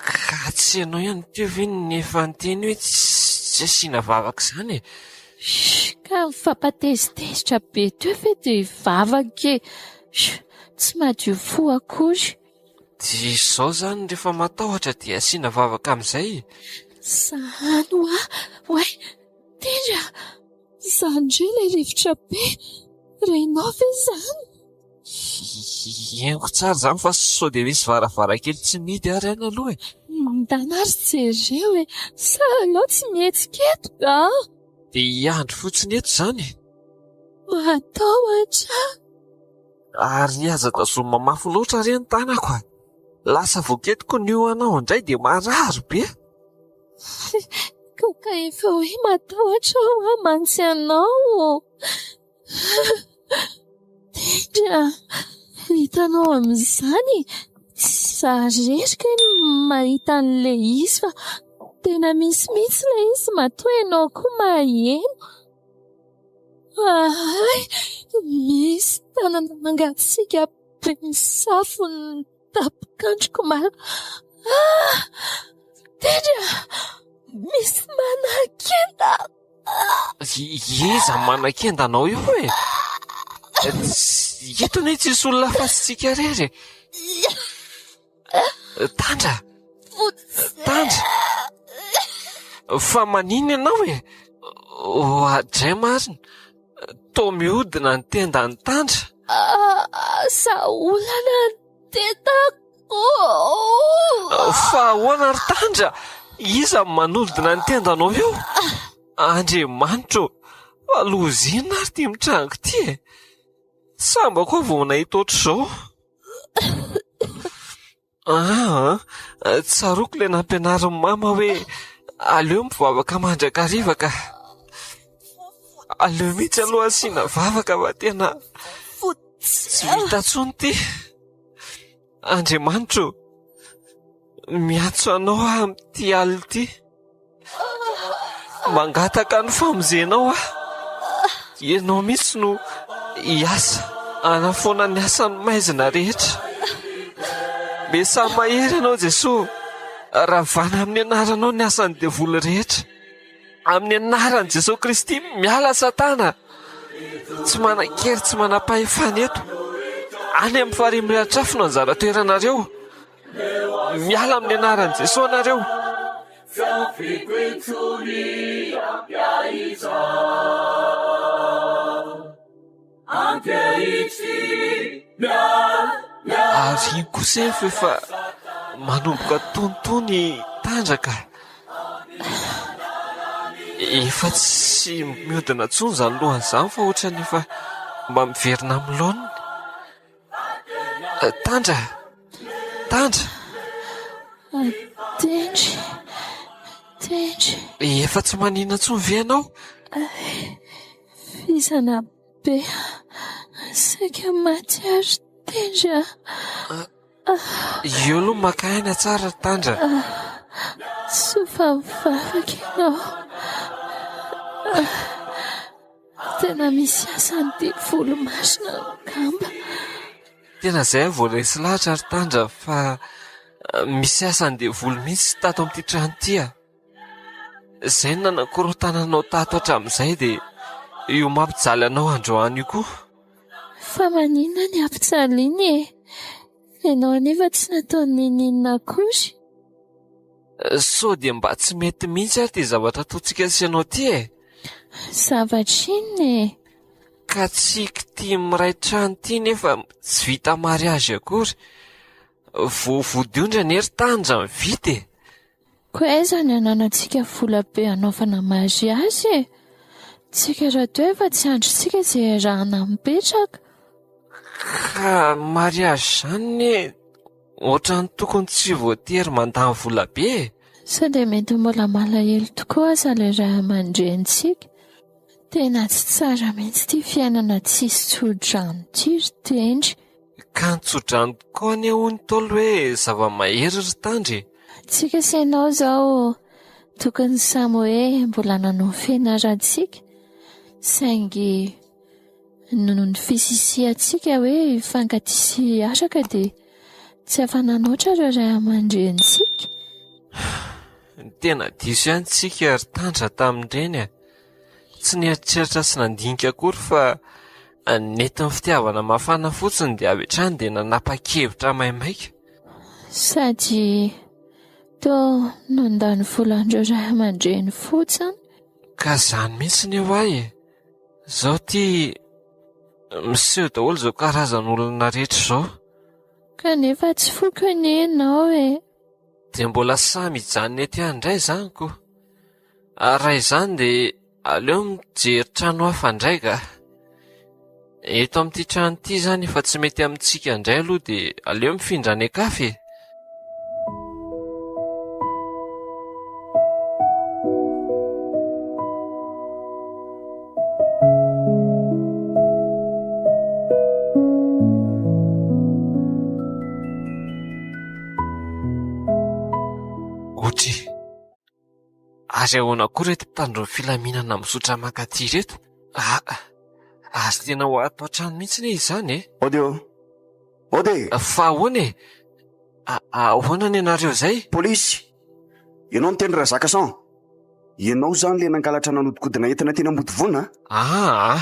Ka tsy ianao ihany teo ve no efa niteny hoe tsy asiana vavaka izany e? Ka mifampatezitezitra be teo ve dia hivavaka e! Tsy madio fo akory. Dia izao izany rehefa matahotra dia asiana vavaka amin'izay e! Izany hoa! Oay! Tendry a! Izany indray ilay rivotra be! Renao ve izany? Henoko tsara izany fa sao dia misy varavarankely tsy mihidy ary any aloha e! Mandana ary jereo e! Sa aleo tsy mihetsika eto ka! Dia hiandry fotsiny eto izany e! Matahotra! Ary aza tazomina mafy loatra re ny tanako a! Lasa voaketiko ny hohanao indray dia marary be! Koa efa hoe matahotra aho aho mantsy anao. Tendry a! Hitanao amin'izany? Tsy za irery kay no mahita an'ilay izy fa tena misy mihitsy ilay izy matoa ianao koa maheno. Hay! Misy tanana mangatsiaka be misafo ny tapokandriko mal. Ah! Tendry a! Misy manakenda! Iza manakenda anao io e? Eto anie tsisy olona afa-tsy tsika irery e! Tandra! Tandra! Fa maninona ianao e? Oadray marina! Toa mihodina ny tendan'i Tandra. Asa olana ny tendako. Fa ahoana ry Tandra? Iza no manodina ny tendanao eo? Andriamanitra ô! Fa loza inona ary ity mitranga ity e? Sambako aho vao nahita ohatr'izao. Aa, tsaroako ilay nampianarin'i mama hoe aleo mivavaka mandrakariva ka. Aleo mihitsy aloha asiana vavaka fa tena tsy vita intsony ity. Andriamanitra ô, miantso anao aho amin'ity alina ity. Mangataka ny famonjenao aho. Ianao mihitsy no hiasa hanafoana ny asan'ny maizina rehetra. Mesaha mahery ianao Jesoa. Ravana amin'ny anaranao ny asan'ny devoly rehetra. Amin'ny anaran'i Jesoa Kristy miala Satana. Tsy manan-kery tsy manam-pahefana eto. Any amin'ny farihy mirehitra afo no anjara toeranareo. Miala amin'ny anaran'i Jesoa nareo. Ary iny kosa efa efa manomboka tonitony tanjaka. Efa tsy mihodina intsony izany lohany izany fa ohatran'ny efa mba miverina amin'ny laoniny. Tandra! Tandra! Tendry! Tendry! Efa tsy maninona intsony ve ianao? Vizana be. Saika maty ary Tendry a! Eo aloha maka aina tsara ry Tandra. Soa fa mivavaka ianao. Tena misy asan'ny devoly masina angamba. Tena izay aho vao resy lahatra ry Tandra fa misy asan'ny devoly mihitsy tato amin'ity trano ity ah. Izay no nanakorontananao tato hatramin'izay dia io mampijaly anao androany io koa. Fa maninona ny hampijaliana e? Ianao anefa tsy natao n'inon'inona akory. Sao dia mba tsy mety mihitsy ary ity zavatra ataontsika sy ianao ity e? Zavatra inona e? Ka tsy ity miray trano ity nefa tsy vita mariazy akory. Vao vodiondry anie ry Tanja ny vita e! Koa aiza ny ananantsika vola be hanaovana mariazy e? Tsika rahateo efa tsy andrintsika izay iarahana mipetraka. Ka mariazy izany anie ohatran'ny tokony tsy voatery mandany vola be e! Sao dia mety mbola malahelo tokoa aza ilay ray aman-drenintsika? Tena tsy tsara mihitsy ity fiainana tsisy tso-drano ity ry Tendry. Ka ny tso-drano tokoa anie hoy ny Ntaolo hoe zava-mahery ry Tandry e! Tsika sy ianao izao tokony samy hoe mbola nanao fianarantsika saingy noho ny fisisihantsika hoe hifankatia sy hiaraka dia tsy afa-nanoatra ireo ray aman-drenintsika. Tena diso ihany tsika ry Tandra tamin'ireny e! Tsy nieritreritra sy nandinika akory fa nentin'ny fitiavana mafana fotsiny dia avy hatrany dia nanapa-kevitra maimaika. Sady toa nandany volan'ireo ray aman-dreny fotsiny. Ka izany mihitsy ny eo ahy e! Izao ity miseho daholo izao karazan'olona rehetra izao. Kanefa tsy foiko anie ianao e! Dia mbola samy hijanona eto ihany indray izany ko! Ary raha izany dia aleo mijery trano hafa indray ka. Eto amin'ity trano ity izany efa tsy mety amintsika indray aloha dia aleo mifindra any an-kafa e. Otry. Ary ahoana koa ireto mpitandro ny filaminana mizotra mankaty ireto? Ah, ary tena ho ato an-trano mihitsy anie izany e! Ody ô! Ody e! Fa ahoana e? Ahoana ny anareo izay? Polisy! Ianao no teny Razakason? Ianao izany ilay nangalatra nanodikodina entana teny Ambodivona? Aa!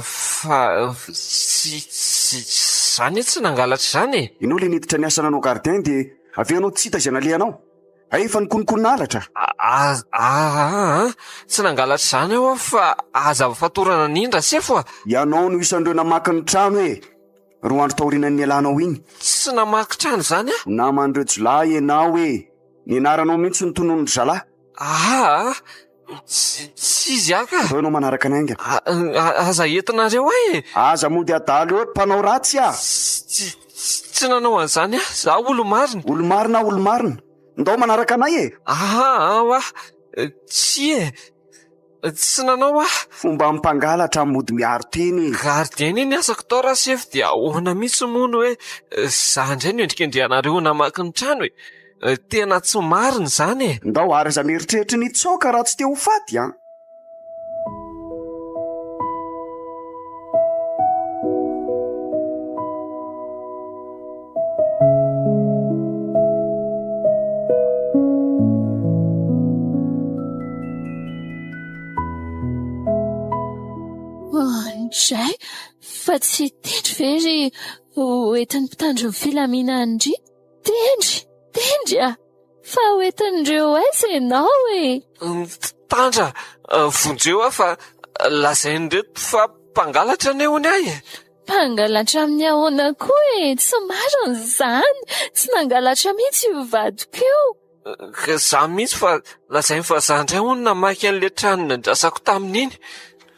Fa tsy tsy za anie tsy nangalatra izany e! Ianao ilay niditra niasa nanao gardien dia avy eo ianao tsy hita izay nalehanao. Hay efa nikononkonona halatra. Aa tsy nangalatra izany aho fa aza fatorana an'iny Rasefo a! Ianao no isan'ireo namaky ny trano e! Roa andro taorianan'ny nialanao iny. Tsy namaky trano izany aho. Naman'ireo jiolahy ianao e! Ny anaranao mihitsy no tononin-dry zalahy. Aa Tsy izy aho ka! Atao ianao manaraka ny haingana. Aza entinareo ahy e! Aza mody adala eo ry mpanao ratsy a! Tsy tsy nanao an'izany aho, za olo-marina. Olo-marina olo-marina. Ndao manaraka anay e! Aa oa! Tsia e! Tsy nanao aho. Fomba mpangalatra mody miaro tena e! Gardien anie ny asako tao Rasefo dia ahoana mihitsy moa no hoe za indray no endrikendrehanareo ho namaky ny trano e! Tena tsy marina izany e! Ndao ary aza mieritreritra ny hitsoaka raha tsy te ho faty an! Oandray! Fa tsy tendry ve ry ho entin'ny mpitandro ny filaminana ndry? Tendry! Tendry a! Fa ho entin'ireo aiza ianao e? Tandra, vonjeo aho fa lazain'ireto fa mpangalatra anie hono ahy e! Mpangalatra amin'ny ahoana koa e? Tsy marina izany! Tsy nangalatra mihitsy io vadiko io! Ka izaho mihitsy fa lazainy fa izaho indray hono namaky an'ilay trano nandrasako tamin'iny.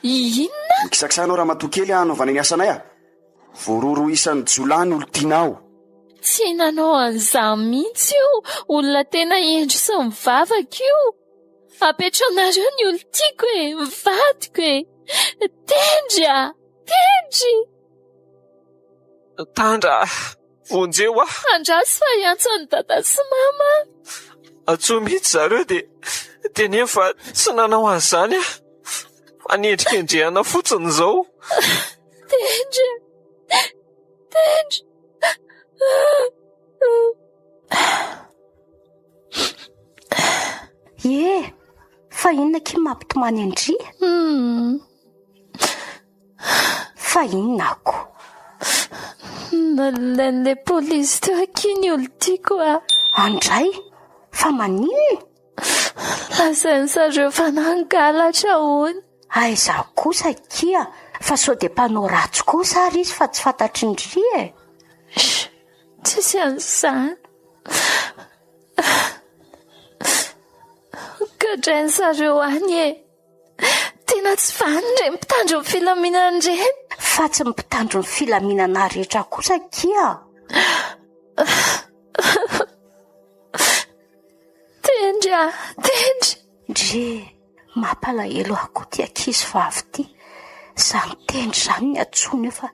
Inona? Mikisakisa anao ramatoa kely hanaovana ny asanay a! Voarohirohy isan'ny jiolahy ny olon-tianao. Tsy nanao an'izany mihitsy io, olona tena hendry sy mivavaka io. Apetraonareo ny olon-tiako e, ny vadiko e. Tendry a! Tendry! Tandra, vonjeo aho. Andraso fa hiantso an'i dada sy mama aho. Antsoy mihitsy zareo dia teneno fa tsy nanao an'izany aho. Fa niendrikendrehana fotsiny izao. Tendry! Tendry! Ie, fa inona akia mampitomany an-dry? Hmm. Fa inona ako? Nalain'ilay polisy teo akia ny olon-tiako a. Andray, fa maninona? Lazain'ny zareo fa nangalatra hono. Aiza kosa akia fa sao dia mpanao ratsy kosa ary izy fa tsy fantatry ny ry e. Tsisy an'izany. Gadrain'ny zareo any e. Tena tsy vanona ireny mpitandro ny filaminana ireny. Fa tsy ny mpitandro ny filaminana rehetra kosa akia. Tendry ah, tendry. Ndry, mampalahelo ahy koa ity ankizy vavy ity. Izany tendry izany ny antsoiny eo fa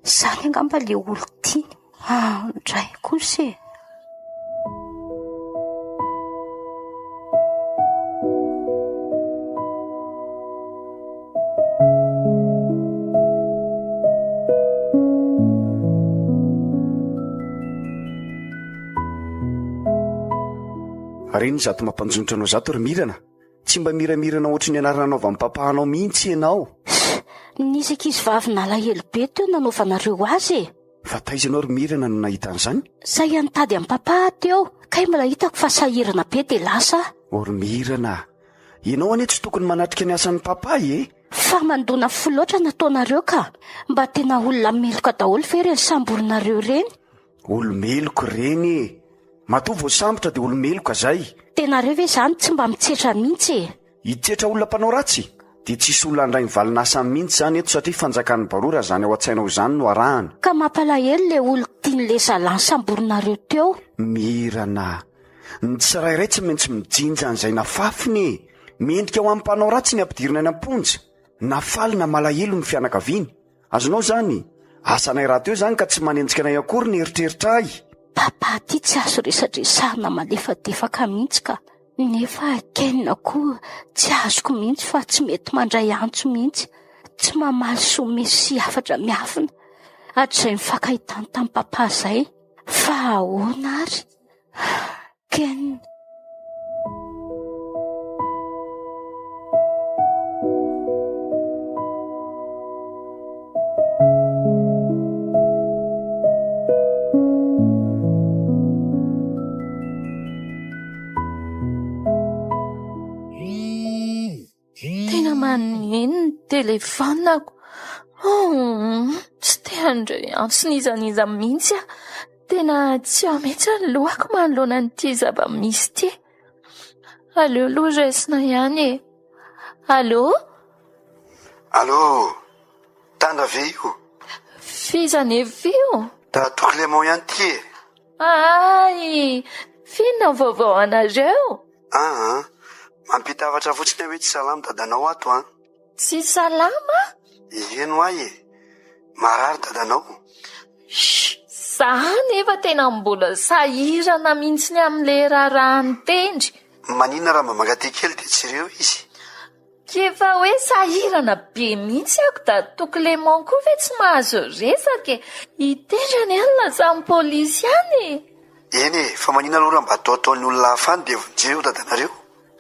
izany angamba ilay olon-tiany. Ah, ndray kosa e. Ary inona izato mampanjonitra anao izato ry Mirana? Tsy mba miramirana ohatry ny anarana anaovan'ny papa anao mihitsy ianao. Nisy ankizy vavy nalahelo be teo nanaovanareo azy e. Fa taiza ianao ry Mirana no nahita an'izany? Sahy nitady an'i papa aho teo, kay mbola hitako fa sahirana be dia lasa aho. O ry Mirana a! Ianao anie tsy tokony manatrika ny asan'i papa e! Fa mandona fo loatra ny ataonareo ka! Mba tena olona meloka daholo ve ireny samborinareo ireny? Olo-meloka ireny e! Matoa voasambotra dia olo-meloka zay. Dia nareo ve izany tsy mba mitsetra mihitsy e? Hitsetra olona mpanao ratsy? Dia tsisy olona handray ny valin'asany mihitsy izany eto satria fanjakan'ny baroa raha izany ao an-tsainao izany no arahana. Ka mampalahelo le olon-tian'le zalahy samborinareo teo. Mirana a! Ny tsirairay tsy maintsy mijinja an'izay nafafiny e! Mendrika ho an'ny mpanao ratsy ny ampidirina any am-ponja, na faly na malahelo ny fianakaviany. Azonao izany? Asanay rahateo izany ka tsy manenjika anay akory ny eritreritra ahy. Papa ty tsy azo resadresahana malefadefaka mihitsy ka. Nefa Ken koa tsy azoko mihitsy fa tsy mety mandray antso mihitsy. Tsy mamaly someso sy hafatra miafina. Hatrizay nifankahitany tamin'i papa izay. Fa ahoana ary? Ken. Tena maneno ny telefaoniko. Oh, tsy te handray antso n'iza n'iza mihitsy aho. Tena tsy ao mihitsy ny lohako manoloana an'ity zava-misy ity. Aleo aloha raisina ihany e. Allo? Allo, Tandra ve io? F'iza anefa io? Dadatoa Clément ihany ity e. Hay! F'inona ny vaovao anareo? Aa, mampita hafatra fotsiny aho hoe tsy salama dadanao ato an. Tsy salama? Eny ho ahy e! Marary dadanao. Shh! Za nefa tena mbola sahirana mihitsy ny amin'ilay raharahan'i Tendry. Maninona raha mba mankaty kely dia jereo izy? K'efa hoe sahirana be mihitsy ako dadatoa Clément koa ve tsy mahazo resaka e! I Tendry anie no lasa amin'ny polisy any e! Eny e, fa maninona aloha raha mba ataotaon'ny olona hafa any dia vonjeo dadanareo?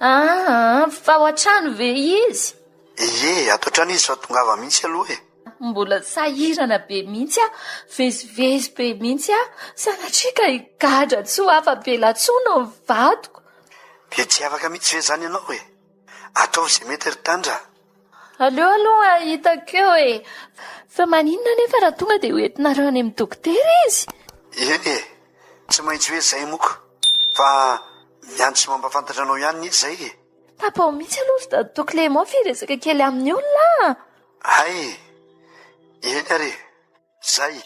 Aa, fa ao an-trano ve izy? Ie, ato an-trano izy fa tongava mihitsy aloha e! Mbola sahirana be mihitsy aho, vezivezy be mihitsy aho, sanatria ka higadra tsy ho afa-bela intsony ny vadiko. Dia tsy afaka mihitsy ve izany ianao e? Ataovy izay mety ry Tandra a! Aleo aloha hitako eo e! Fa maninona anefa raha tonga dia hoentinareo any amin'ny dokotera izy? Eny e! Tsy maintsy hoe izay moko fa miantso sy mampahafantatra anao ihany anie izay e! Tapaho mihitsy aloha ry Dadatoa Clément fa hiresaka kely amin'ny olona a! Hay! Eny ary e! Zay!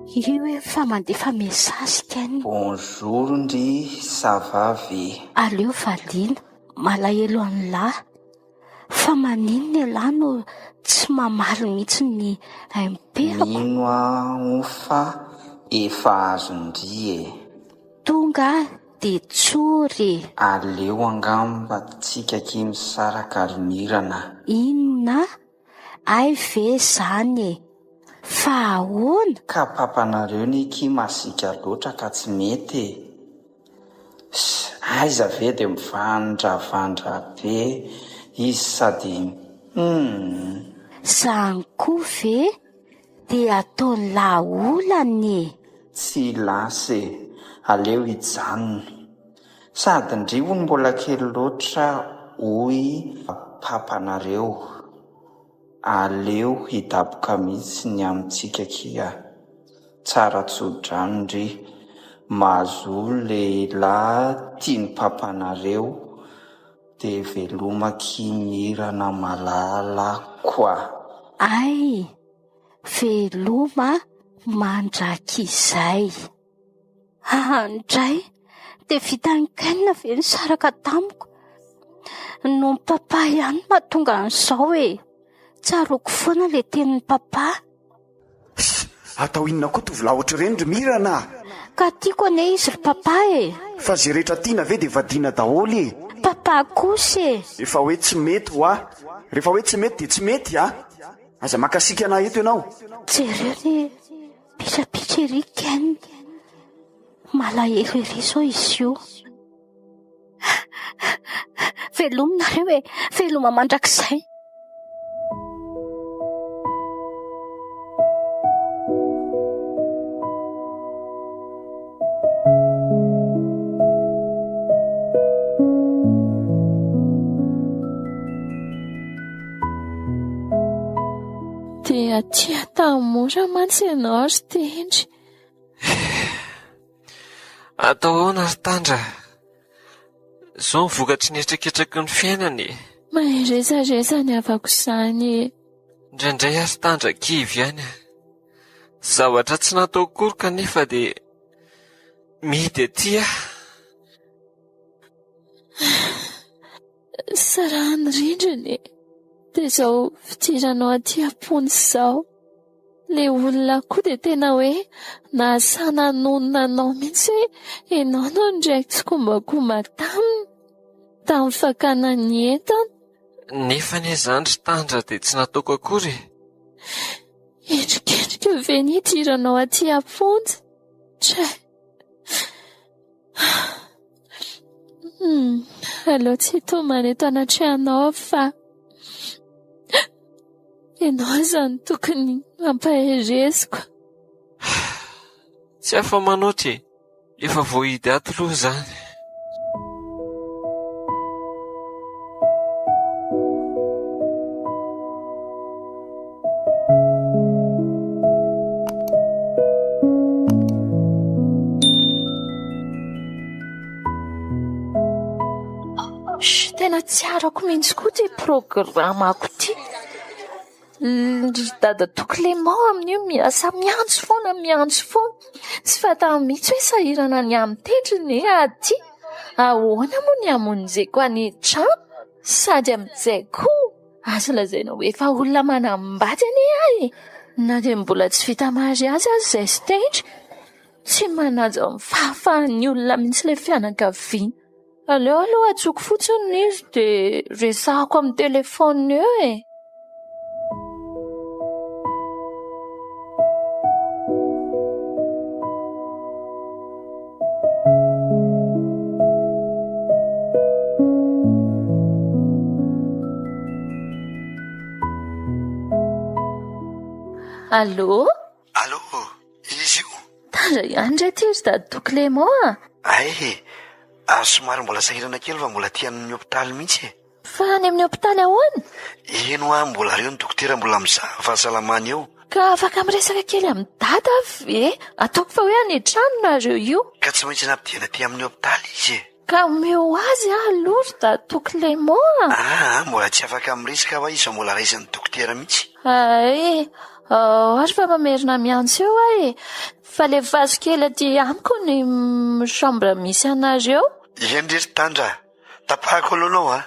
Io efa mandefa message Ken. Bonjour ndry, ça va ve? Aleo valiana, malahelo an'lah. Fa maninona ialahy no tsy mamaly mihitsy ny MP-ako? Mino aho fa efa azon-dry e! Tonga dia tsory e! Aleo angamba tsika akia misaraka ry Mirana a! Inona? Hay ve izany e! Fa ahoana? Ka papanareo ne ki masiaka loatra ka tsy mety e! Ss aiza ve de mivandravandra be izy sady humm. Zany koa ve de ataon'lah olana e! Tsy lasa e! Aleo hijanona. Sady ndry hono mbola kely loatra hoy papanareo. Aleo hidaboka mihitsy ny amintsika akia. Tsara tso-drano ndry. Mahazoa lehilahy tian'i papanareo de veloma akia Mirana malala kwa. Ay! Veloma mandrakizay. Aa ndray! Dia vitan'i Ken ve nisaraka tamiko? Noho ny papa ihany no mahatonga an'izao e! Tsaroako foana ilay tenin'i papa. Ss! Atao inona koa tovolahy ohatr'ireny ry Mirana a! Ka tiako anie izy ry papa e! Fa ze rehetra tiana ve dia vadiana daholo e! Papa kosa e! Efa hoe tsy mety hoa! Rehefa hoe tsy mety dia tsy mety a! Aza makasika anah eto ianao! Jereo ny Pitrapitra ery Ken. Malahelo ery izao izy io. Veloma nareo e, veloma mandrakizay. Dia tia Tanimora mantsy ianao ry Tendry. Atao ahoana ry Tandra? Izao ny vokatry ny hetraketraky ny fiainana e. Mahereza re izany havako izany e. Indraindray aho ry Tandra kivy ihany. Zavatra tsy nataoko akory kanefa dia mihidy aty aho. Sarahan'ny rindrina e! Dia izao fidiranao aty am-pony izao. Ilay olona koa dia tena hoe nahasahy nanonona anao mihitsy hoe ianao no niray tsikombakomba taminy, tamin'ny fakana ny entana. Nefa anie izany ry Tandra dia tsy nataoko akory e! Endrikendrika ve ny hidiranao aty am-ponja? Tray! Hmm, aleo tsy hitomany eto anatrehanao aho fa ianao aza no tokony hampahereziko. Tsy afa-manoatra e! Efa voahidy ato aloha izany. Tena tsy arako mihitsy koa ity programako ity. Ry dadatoa Clément amin'io miasa miantso foana miantso foana. Tsy fantany mihitsy hoe sahirana ny amin'ny tendrony e aty. Ahoana moa ny hamonjeko any an-trano? Sady amin'izay koa Azo lazaina ho efa olona manambady anie aho e! Na dia mbola tsy vita mariazy aza izay sy Tendry. Tsy manaja ny fahafahan'ny olona mihitsy ilay fianakaviana. Aleo aloha antsoiko fotsiny izy dia resahako amin'ny telefaonina eo e! Allô? Allô, izy io? Tandra ihany re ty ry dadatoa Clément a! Hay e, ary somary mbola sahirana kely fa mbola aty amin'ny hopitaly mihitsy e. Fa any amin'ny hopitaly ahoana? Eny hoa, mbola reo ny dokotera mbola mizaha ny fahasalamany eo. Ka afaka miresaka kely amin'i Dada ve? Ataoko fa hoe any an-trano nareo io. Ka tsy maintsy nampidina aty amin'ny hopitaly izy e. Ka omeo azy aho aloha ry dadatoa Clément a! Aa, mbola tsy afaka miresaka hoa izy fa mbola raisin'ny dokotera mihitsy. Hay! Ary fa mamerina miantso eo aho e. Fa alefaso kely aty amiko ny chambre misy anareo. Eny re ry Tandra a! Tapahako aloha anao a!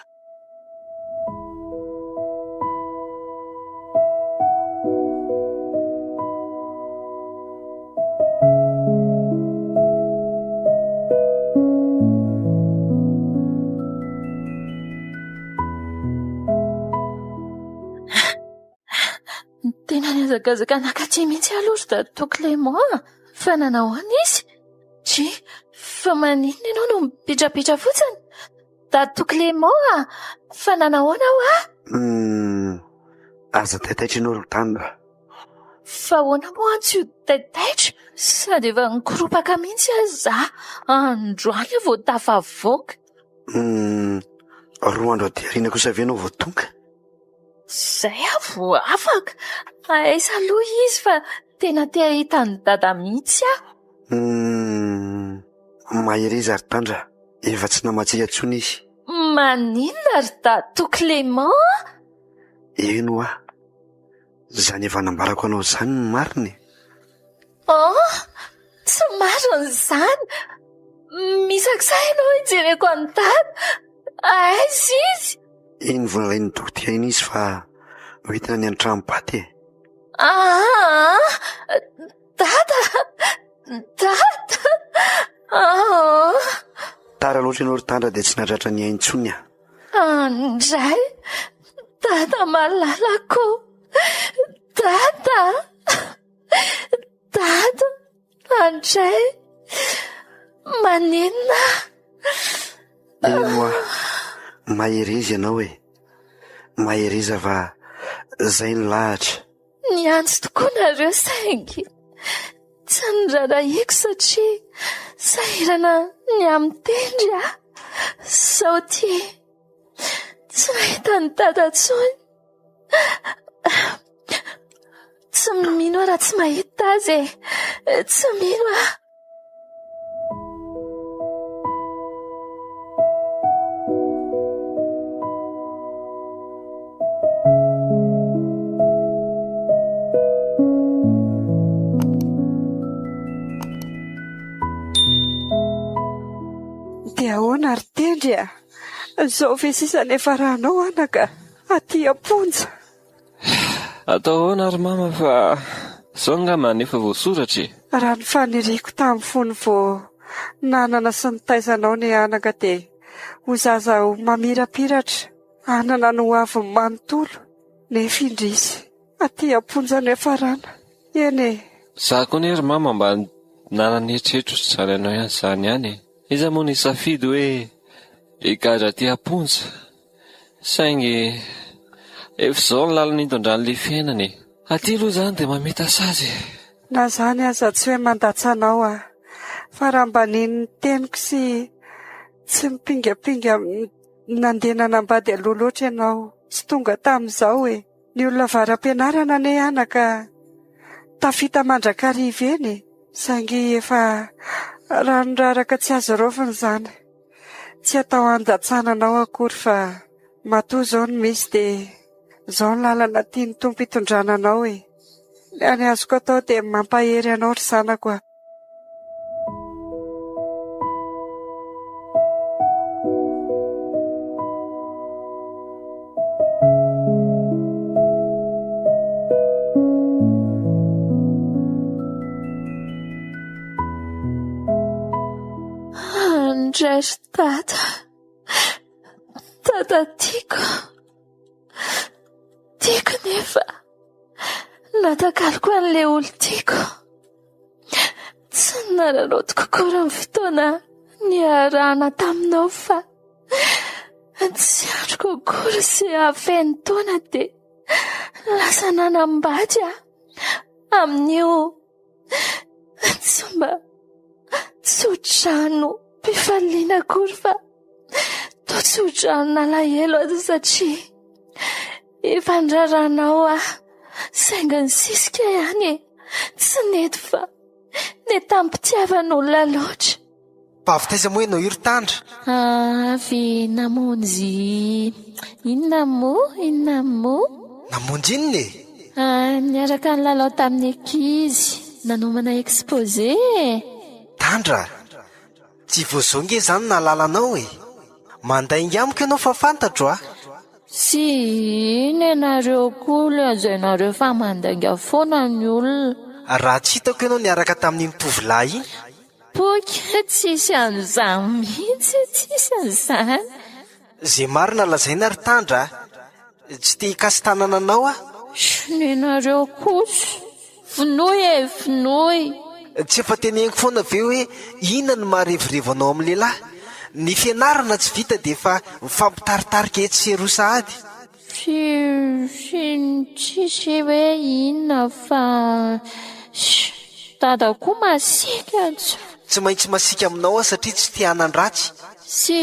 Tena nihazakazaka nakaty mihitsy aloha ry Dadatoa Clément a! Fa nanao ahoana izy? Dry, fa maninona ianao no mipitrapitra fotsiny? Dadatoa Clément a! Fa nanao ahoana hoa? Humm, aza taitaitra ianao ry Tandra. Fa ahoana moa aho tsy ho taitaitra? Sady efa nikoropaka mihitsy aza za androany aho vao tafavoaka. Humm, roa andro aty aoriana kosa ve ianao vao tonga? Zay aho vao afaka. Aiza aloha izy fa tena te hahita an'i Dada mihitsy aho. Humm, mahereza ry Tandra, efa tsy namantsika intsony izy. Maninona ry Dadatoa Clément a? Eny hoa, izany efa nambarako anao izany no marina e. Oh! Tsy marina izany! Misaksa ianao hijereko an'i Dada! Aiza izy? Iny vao nalain'ny dokotera iny izy fa hoentina any an-tranom-paty e. Aa! Dada! Dada! Aa! Tara loatra ianao ry Tandra dia tsy nahatratra ny ainy intsony aho. Andray! Dada malalako! Dada! Dada! Andray! Manenina aho. Eny hoa, mahereza ianao e. Mahereza fa zay ny lahatra. Niantso tokoa nareo saingy tsy nirarahiako satria sahirana ny amin'ny tendry aho. Sao ty tsy nahita an'i Dada intsony. Tsy mino aho raha tsy mahita azy e. Tsy mino aho. Dia ahoana ry Tendry a? Izao ve sisa ny hiafaranao anaka? Aty am-ponja. Atao ahoana ry mama fa zao angamba no efa voasoratra e. Raha ny faniriako tamin'ny fony vao nanana sy nitaiza anao ny anaka dia ho zaza ho mamirapiratra, hanana ny hoaviny manontolo, nefa indrisy, aty am-ponja no hiafarana. Eny e! Za koa anie ry mama mba nanana eritreritra ohatr'izany anao ihany izany ihany e. Iza moa no hisafidy hoe higadra aty am-ponja? Saingy efa izao ny lalana itondran'ilay fiainana e. Aty aloha izany dia mamita sazy e. Na izany aza tsy hoe mandatsa anao aho, fa raha mba nino ny teniko sy tsy mipingapinga nandeha nanambady aloha loatra ianao, tsy tonga tamin'izao e. Ny olona avara-pianarana anie anaka tafita mandrakariva eny e. Saingy efa rano raraka tsy azo raofina izany. Tsy atao handatsana anao akory fa matoa izao no misy dia izao ny lalana tian'ny Tompo hitondrana anao e! Ny hany azoko atao dia ny mampahery anao ry zanako a! Andray ry dada. Dada tiako. Tiako nefa natakaloko an'ilay olon-tiako. Tsy nararaotiko akory ny fotoana niarahana taminao fa tsy andriko akory sy hafeno taona dia lasa nanambady aho amin'io Tsy mba tso-drano mpifaliana akory fa toa tso-dranon'alahelo aza satria efa niraranao aho saingy nisisika ihany e. Tsy nety fa nentam-pitiavan'olona loatra. Fa avy taiza moa ianao io ry Tandra? Avy namonjy inona moa? Inona moa? Namonjy inona e? Ah, niaraka nilalao tamin'ny ankizy, nanomana exposé e! Tandra, tsy vao izao nge izany nahalala anao e! Mandainga amiko ianao fa fantatro a! Tsy iny ianareo koa lazainareo fa mandainga foana ny olona. Raha tsy hitako ianao niaraka tamin'iny tovolahy iny. Poika, tsisy an'izany mihitsy, tsisy an'izany. Ze marina lazaina ry Tandra a! Tsy te hikasi-tanana anao aho. Nenareo kosa! Vonoy e, vonoy! Tsy efa teneniko foana ve hoe inona no maharevorevo anao amin'ny lehilahy? Ny fianarana tsy vita dia efa mifampitaritarika etsy sy eroa sahady. Tsy, tsy, tsisy hoe inona fa Dada koa masiaka tsy. Tsy maintsy masiaka aminao aho satria tsy te hanan-dratsy. Tsy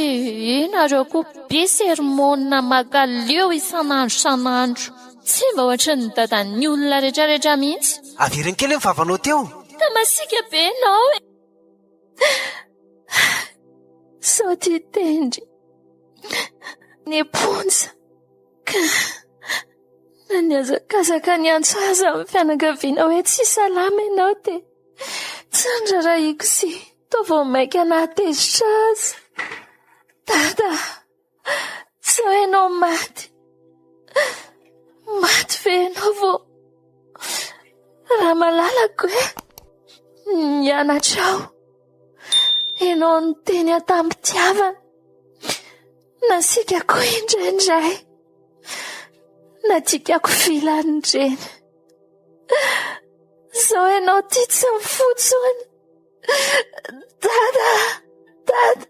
nareo koa be sermona makaleo isan'andro isan'andro. Tsy mba ohatran'ny dadan'ny olona retraretra mihitsy. Avereno kely hoe ny vavanao teo. Ka masiaka be ianao e. Sao tia tendry ny am-ponja ka na nihazakazaka niantso azy amin'ny fianakaviana hoe tsy salama ianao dia tsy nirarahiako sy toa vao mainka nahatezitra azy. Dada, sao ianao maty? Maty ve ianao vao raha malalako e? Nianatra aho. Ianao niteny ahy tamim-pitiavana. Nasiaka koa indraindray. Nadikako filan'ireny. Izao ianao ity tsy mifoha intsony. Dada, dada,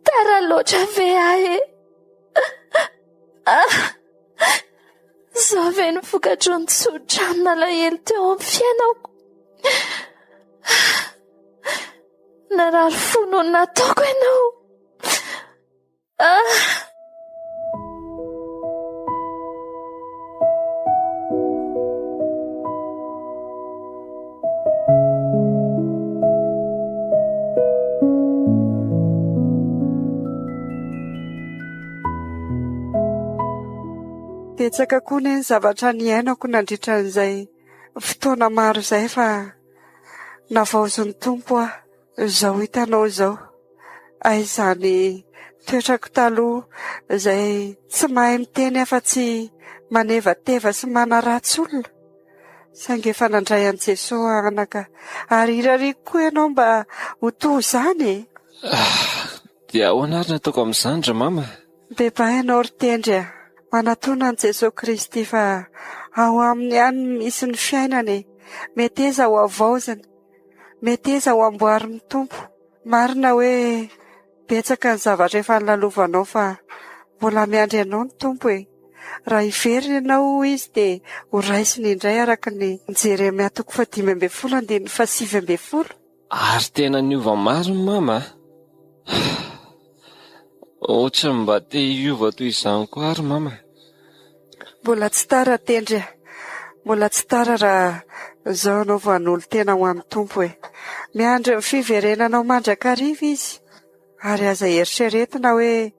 tara loatra ve aho e? Izao ve no vokatry ny tso-drano nalahelo teo amin'ny fiainako? Narary fo noho ny nataoko ianao. Ah! Betsaka koa anie ny zavatra niainako nandritra an'izay fotoana maro izay fa navaozin'ny Tompo aho. Izao hitanao izao, aiza izany toetrako taloha izay tsy mahay miteny afa-tsy manevateva sy manaratsy olona, saingy efa nandray an'i Jesoa aho anaka, ary irariako koa ianao mba ho toa izany e! Dia ahoana ary ny ataoko amin'izany ry mama? Bebaha ianao ry Tendry a! Manatòna an'i Jesoa Kristy fa ao aminy ihany no misy ny fiainana e! Meteza ho havaozina, meteza ho amboarin'ny Tompo. Marina hoe betsaka ny zavatra efa nolalovanao fa mbola miandry anao ny Tompo e! Raha hiverina ianao hoy Izy dia ho raisiny indray araka ny Jeremia toko fahadimy ambin'ny folo andininy fahasivy ambin'ny folo. Ary tena niova marina mama a! Ohatran'ny mba te hiova toy izany koa ary mama. Mbola tsy tara Tendry a! Mbola tsy tara raha izao ianao vao hanolo-tena ho an'ny Tompo e! Miandry ny fiverenanao mandrakariva Izy ary aza eritreretina hoe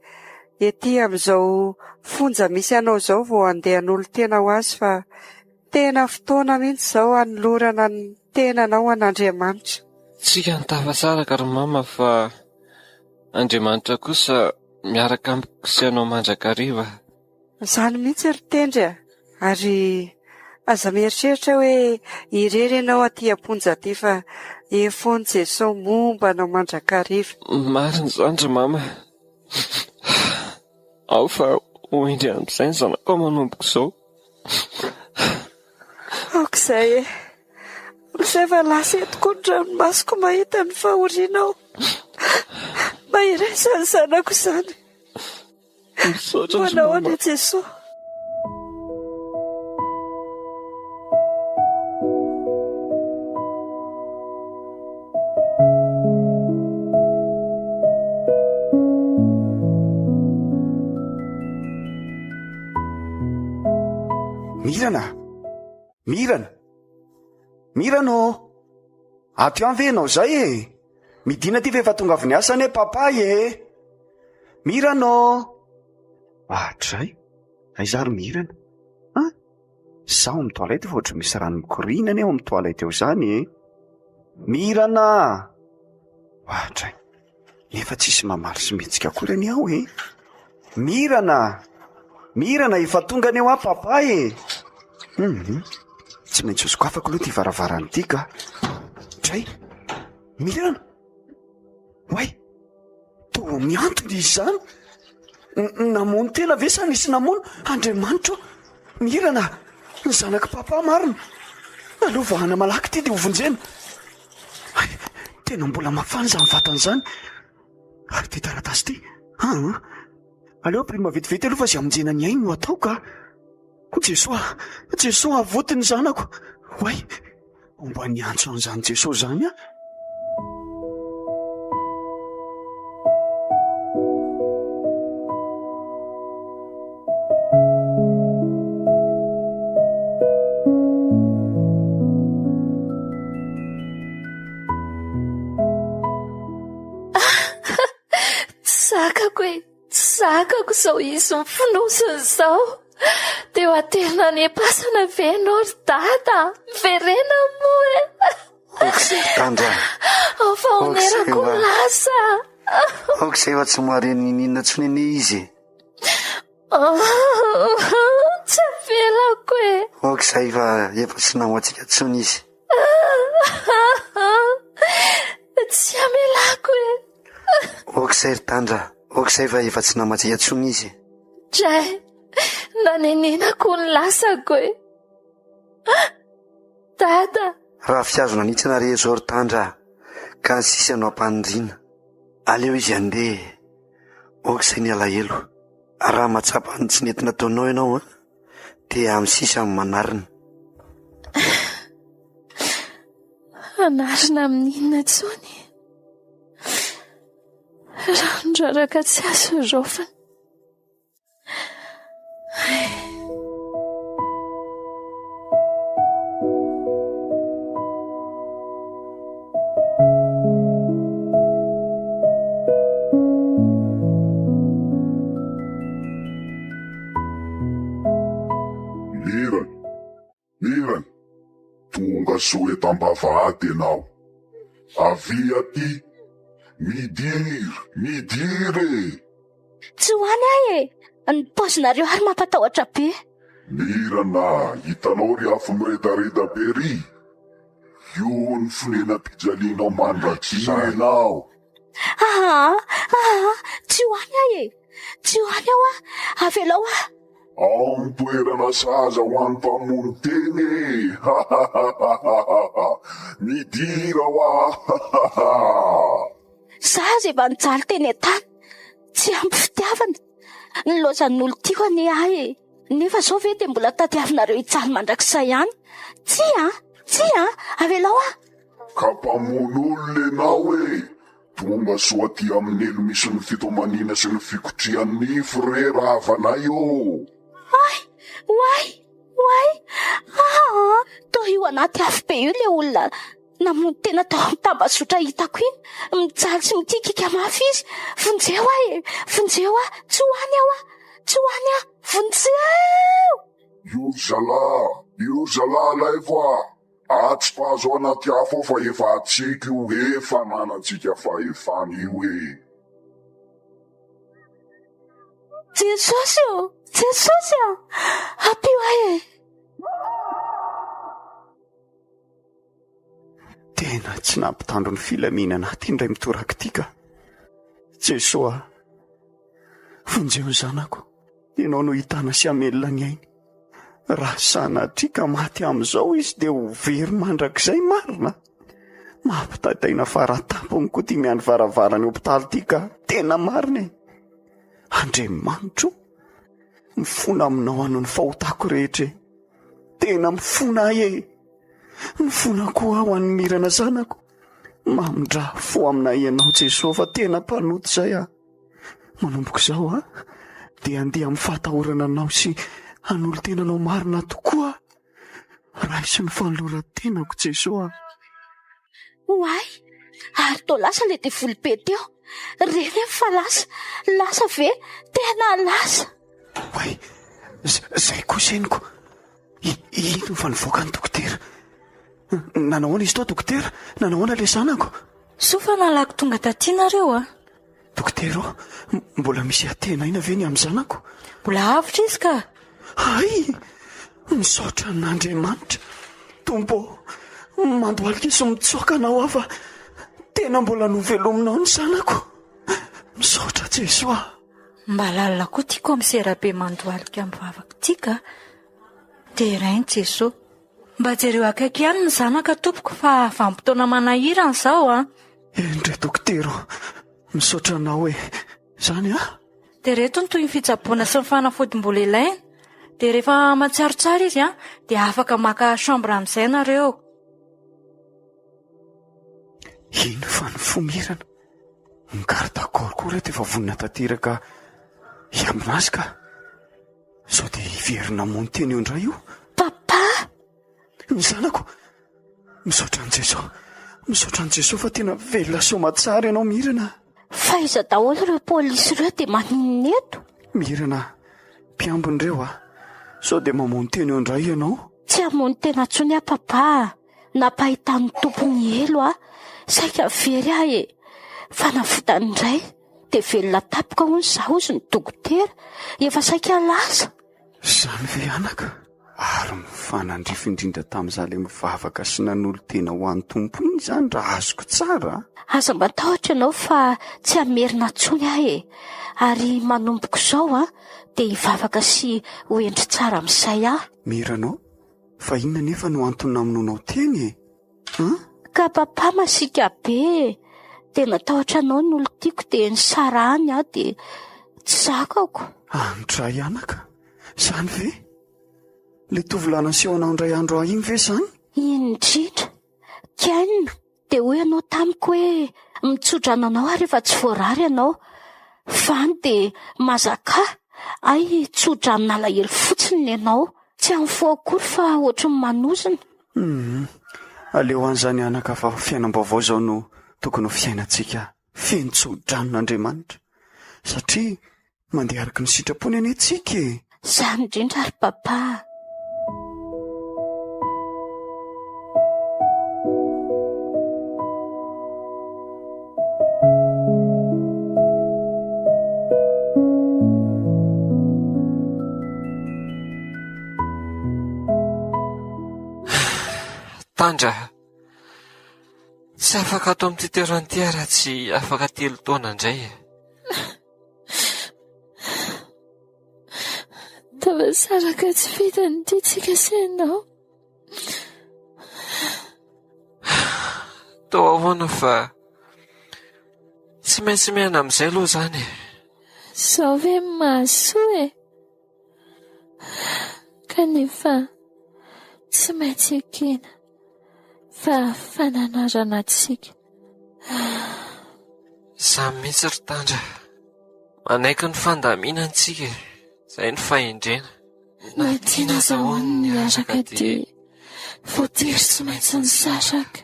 ety amin'izao fonja misy anao izao vao handeha hanolo-tena ho Azy fa tena fotoana mihitsy izao hanolorana ny tenanao an'Andriamanitra. Tsika no tafasaraka ry mama fa Andriamanitra kosa miaraka amiko sy ianao mandrakariva. Izany mihitsy ry Tendry a! Ary aza mieritreritra hoe irery ianao aty am-ponja aty fa eo foana Jesoa momba anao mandrakariva. Marina izany ry mama. Ao fa ho hendry amin'izay ny zanakao manomboka izao. Aoka izay e! Aoka izay fa lasa eto koa ny ranomasoko mahita ny fahorianao. Mahereza ny zanako izany. Misaotra ry Manao mama. ahoana Jesoa? Mirana! Mirana! Mirana ô! Ato ihany ve ianao izay e? Midina aty fa efa tonga avy niasa anie papa e! Mirana ô! Hatrizay, aiza ary Mirana? An? Za ao amin'ny toilette fa ohatry misy rano mikoriana anie ao amin'ny toilette ao izany e! Mirana a! Ohatray! Nefa tsisy mamaly sy mihetsika akory anie aho e! Mirana a! Mirana efa tonga anie hoa papa e! Hum! Tsy maintsy hosokafako aloha ity varavarana ity ka! Dray! Mirana! Oay! Toa mihantona izy izany! Namono tena ve sa nisy namono? Andriamanitra ô! Mirana! Ny zanak'i papa marina! Aleo vahana malaky ity dia hovonjena! Hay! Tena mbola mafana izany vatana izany! Ary ity taratasy ity? Aa! Aleo ampirima vetivety aloha fa izay hamonjena ny ainy no atao ka! Jesoa! Jesoa avoty ny zanako! Oay! Mba niantso an'izany Jesoa izany aho. Tsy zakako e! Tsy zakako izao izy mifonosana izao. Dia ho aterina any am-pasana ve ianao ry dada? Miverena moa e! Aoka izay ry Tandra. Ao fa onerako Aoka izay lasa. Aoka izay fa tsy mahare n'inon'inona intsony anie izy e. Tsy avelako e. Aoka izay fa efa tsy namantsika intsony izy. Tsy amelako e. Aoka izay ry Tandra, aoka izay fa efa tsy namantsika intsony izy e. Dray, nanenenako ny lasako e. Dada. Raha fihazona anitsina re izao ry Tandra ka ny sisa no ampaniriana. Aleo izy handeha e. Aoka izay ny alahelo. Raha mahatsapa ny tsy nety nataonao ianao an, dia amin'ny sisa no manarina. Hanarina amin'ny inona intsony? Rano raraka tsy azo raofina. Mirana, Mirana, tonga soa eto am-bavahady ianao. Avia aty, midira, midira e! Tsy ho any aho e! Ny paozinareo ary mampatahotra be. Mirana, hitanao ry afo miredareda be ry? Io ny fonenam-pijalianao mandrakizay ianao. Aa, aa, tsy ho any aho e! Tsy ho any aho a! Avelao aho! Ao ny toerana sahaza ho an'ny mpamono tena e! Hahahahaha! Midira hoa! Hahahaha! Za aza efa nijaly teny an-tany, tsy ampy fitiavana. Nilaozan'olon-tiako anie ahy e! Nefa zao ve dia mbola tadiavinareo hijaly mandrakizay ihany? Tsia a! Tsia a! Avelao aho! Ka mpamono olona ianao e! Tonga soa aty amin'ny helo misy ny fitomaniana sy ny fikotrihan'ny nify re rahavanay ô! Oay! Oay! Oay! Aa! Toa io anaty afobe io ilay olona namono tena tao amin'ny tambazotra hitako iny. Mijaly sy mikiakiaka mafy izy. Vonjeo aho e! Vonjeo aho! Tsy ho any aho! Tsy ho any aho! Vonjeo! Io ry zalahy! Io ry zalahy alaivo a! Atsipazo anaty afo ao fa efa antsika io efa ananantsika fahefana io e! Jesosy ô! Jesosy a! Ampio ahy e! Tena tsy nampitandro ny filaminana ahy ity indray mitoraka ity ka! Jesoa a! Vonjeo ny zanako, Ianao no hitana sy hamelona ny ainy. Raha sanatria ka maty amin'izao izy dia ho very mandrakizay marina. Mampitaitaina faratampony koa ity miandry varavaran'ny hopitaly ity ka tena marina e. Andriamanitro, mifona aminao aho noho ny fahotako rehetra e. Tena mifona ahy e. Mifona koa aho an'ny mirana zanako. Mamindrà fo aminay ianao Jesoa fa tena mpanota izay aho. Manomboka izao aho dia handeha amin'ny fahatahorana anao sy hanolo-tena anao marina tokoa. Raiso ny fanoloran-tenako Jesoa. Oay! Ary toa lasa ilay devoly be teo. Re ve fa lasa? Lasa ve? Tena lasa! Oay! Zay kosa henoko. Ino fa nivoaka ny dokotera? Nanao ahoana izy tao dokotera? Nanao ahoana ilay zanako? Soa fa nalaky tonga taty nareo a! Dokotera ô, mbola misy antenaina ve ny amin'ny zanako? Mbola avotra izy ka! Hay! Misaotra an'Andriamanitra! Tompo ô, mandohalika sy mitsoaka anao aho fa tena mbola novelominao ny zanako! Misaotra Jesoa! Mba lalina koa ity kaomisera be mandohalika mivavaka ity ka! Derainy Jesoa! Mba jereo akaiky ihany ny zanaka tompoko fa vanim-potoana manahirana izao an! Eny re dokotera ô! Misaotra anao e! Izany an? Dia ireto ny tohin'ny fitsaboana sy ny fanafody mbola ilaina. Dia rehefa mahatsiaro tsara izy an, dia afaka maka chambre amin'izay nareo. Iny fa ny fo mirana. Ny garde corps koa ireto efa vonona tanteraka hiambina azy ka. Sao dia hiverina hamono tena eo indray io? Papa! Ny zanako! Misaotra an'i Jesoa. Misaotra an'i Jesoa fa tena velona soamatsara ianao Mirana. Fa iza daholo ireo polisy ireo dia maninona eto? Mirana, mpiambina ireo a. Sao dia mamono tena eo indray ianao? Tsy hamono tena intsony aho papa a. Nampahitan'ny Tompo ny helo aho. Saika very aho e. Fanavotany indray. Dia velona tampoka hono izaho hozy ny dokotera. Efa saika lasa. Izany ve anaka? Ary mifanandrify indrindra tamin'izaho ilay mivavaka sy nanolo-tena ho an'ny Tompo iny izany raha azoko tsara a! Aza matahotra ianao fa tsy hamerina intsony aho e! Ary manomboka izao an, dia hivavaka sy ho hendry tsara amin'izay aho. Mirana ô, fa inona anefa no antony namonoanao tena e? An? Ka papa masiaka be e! Dia natahotra anao ny olon-tiako dia nisarahany aho dia tsy zakako. Andray anaka, izany ve? Ilay tovolahy naseho anao indray andro ahy iny ve izany? Iny indrindra. Ken, dia hoy ianao tamiko hoe mitsodrano anao aho rehefa tsy voarara ianao. Fa any dia mazakà, hay tsodranon'alahelo fotsiny ny anao. Tsy amin'ny fo akory fa ohatry ny manozona. Hum, aleo any izany anaka fa fiainam-baovao izao no tokony ho fiainantsika feno tsodranon'Andriamanitra. Satria Mandeha araka ny sitrapony anie tsika e! Izany indrindra ry papa a! Tandra, tsy afaka ato amin'ity toerana ity aho raha tsy afaka telo taona indray e. Tafasaraka tsy fidiny ity tsika sy ianao. Toa ahoana fa tsy maintsy miaina amin'izay aloha izany e. Izao ve mahasoa e? Kanefa tsy maintsy ekena fa fananarana antsika. Izany mihitsy ry Tandra. Manaiky ny fandaminana tsika e. Izay no fahendrena. Na tiana aza hono ny niaraka dia voatery tsy maintsy nisaraka.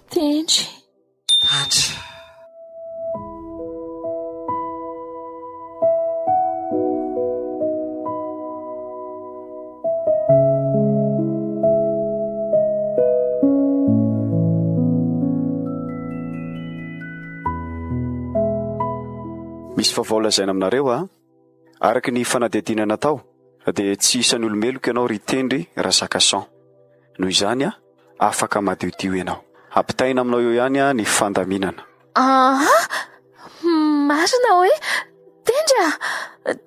Tendry. Tandra. Misy vaovao lazaina aminareo a! Araka ny fanadihadiana natao dia tsy isan'ny olo-meloka ianao ry Tendry Razakason. Noho izany afaka madiodio ianao. Ampitaina aminao eo ihany ny fandaminana. Aa! Marina hoe? Tendry a!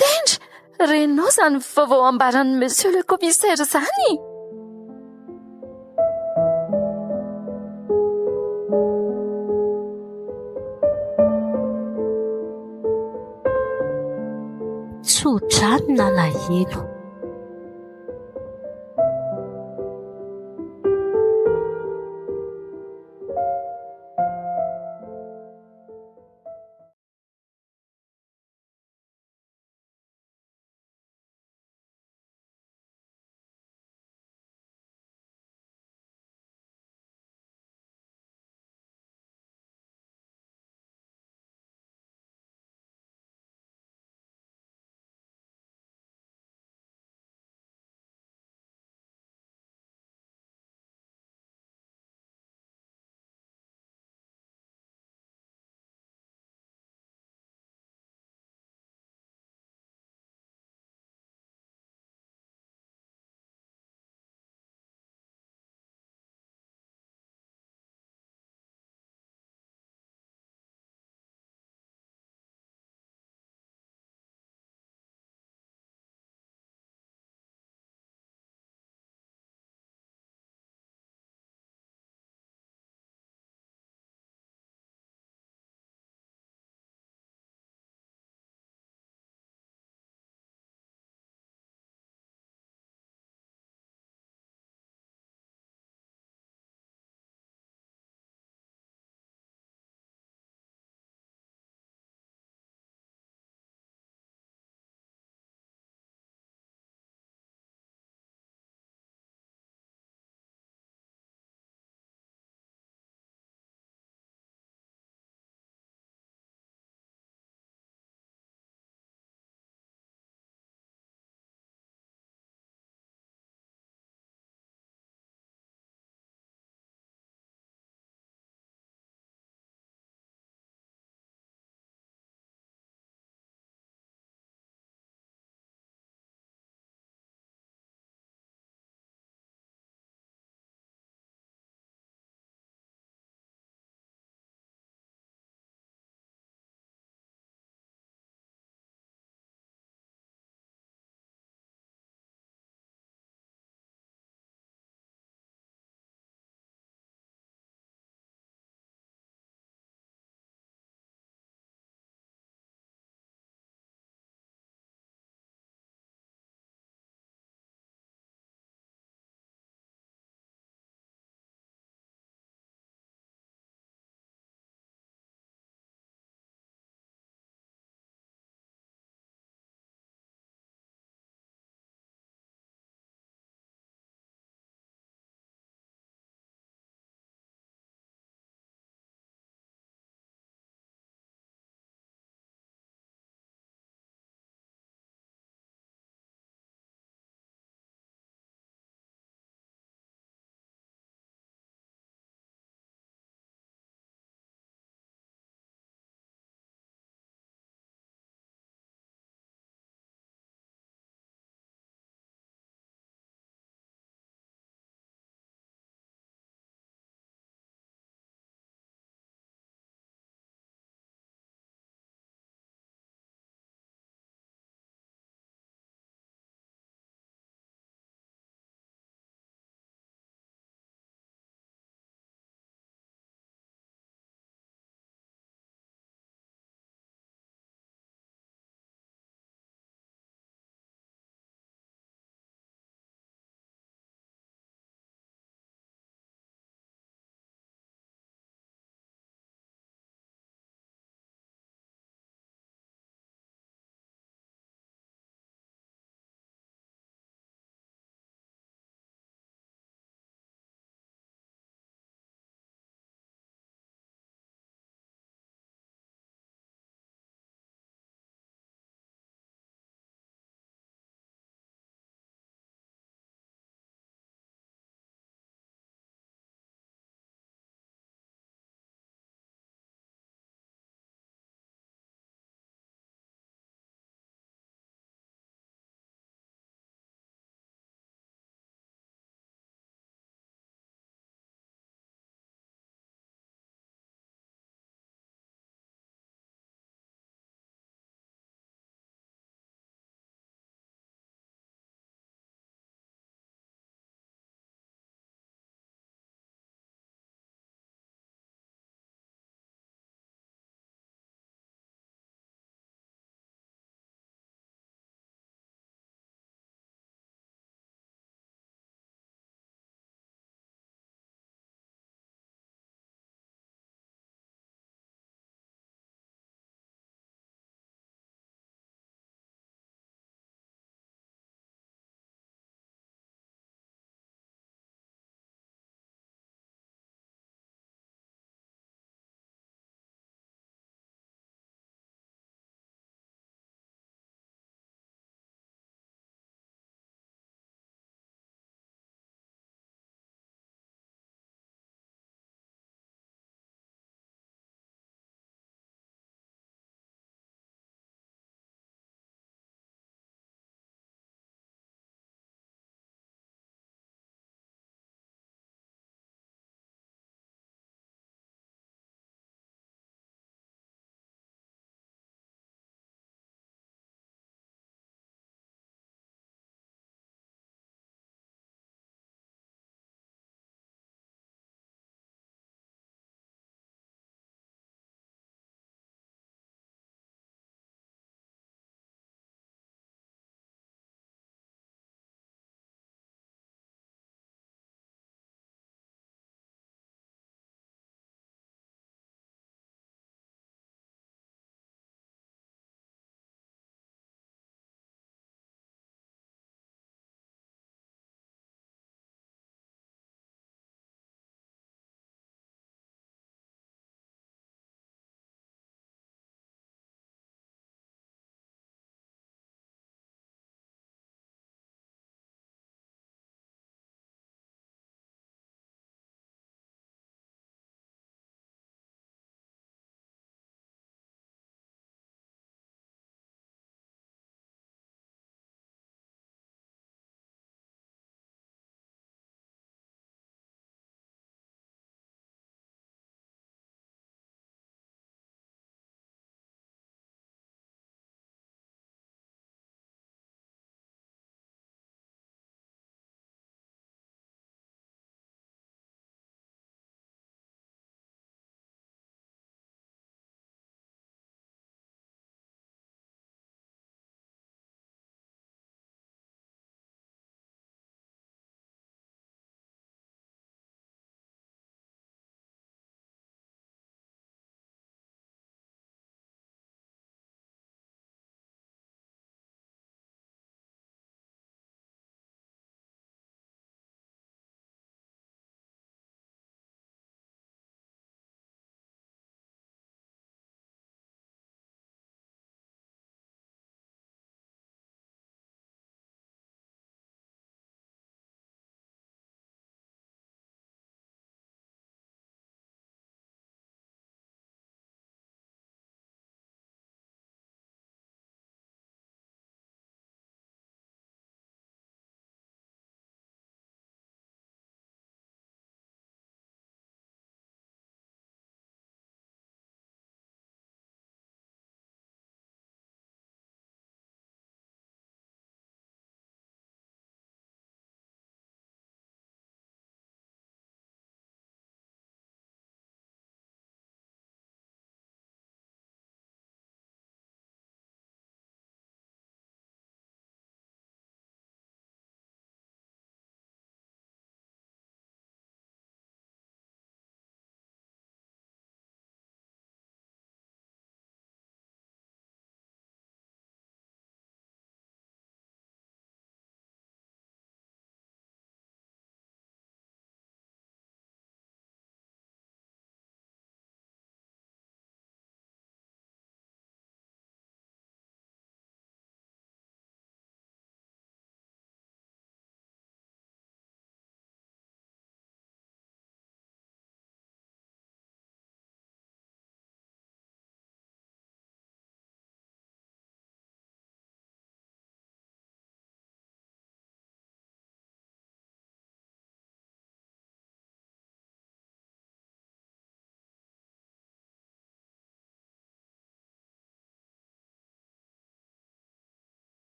Tendry! Renao izany vaovao ambaran'i Monsieur le Commissaire izany? Tso-drano nalahelo.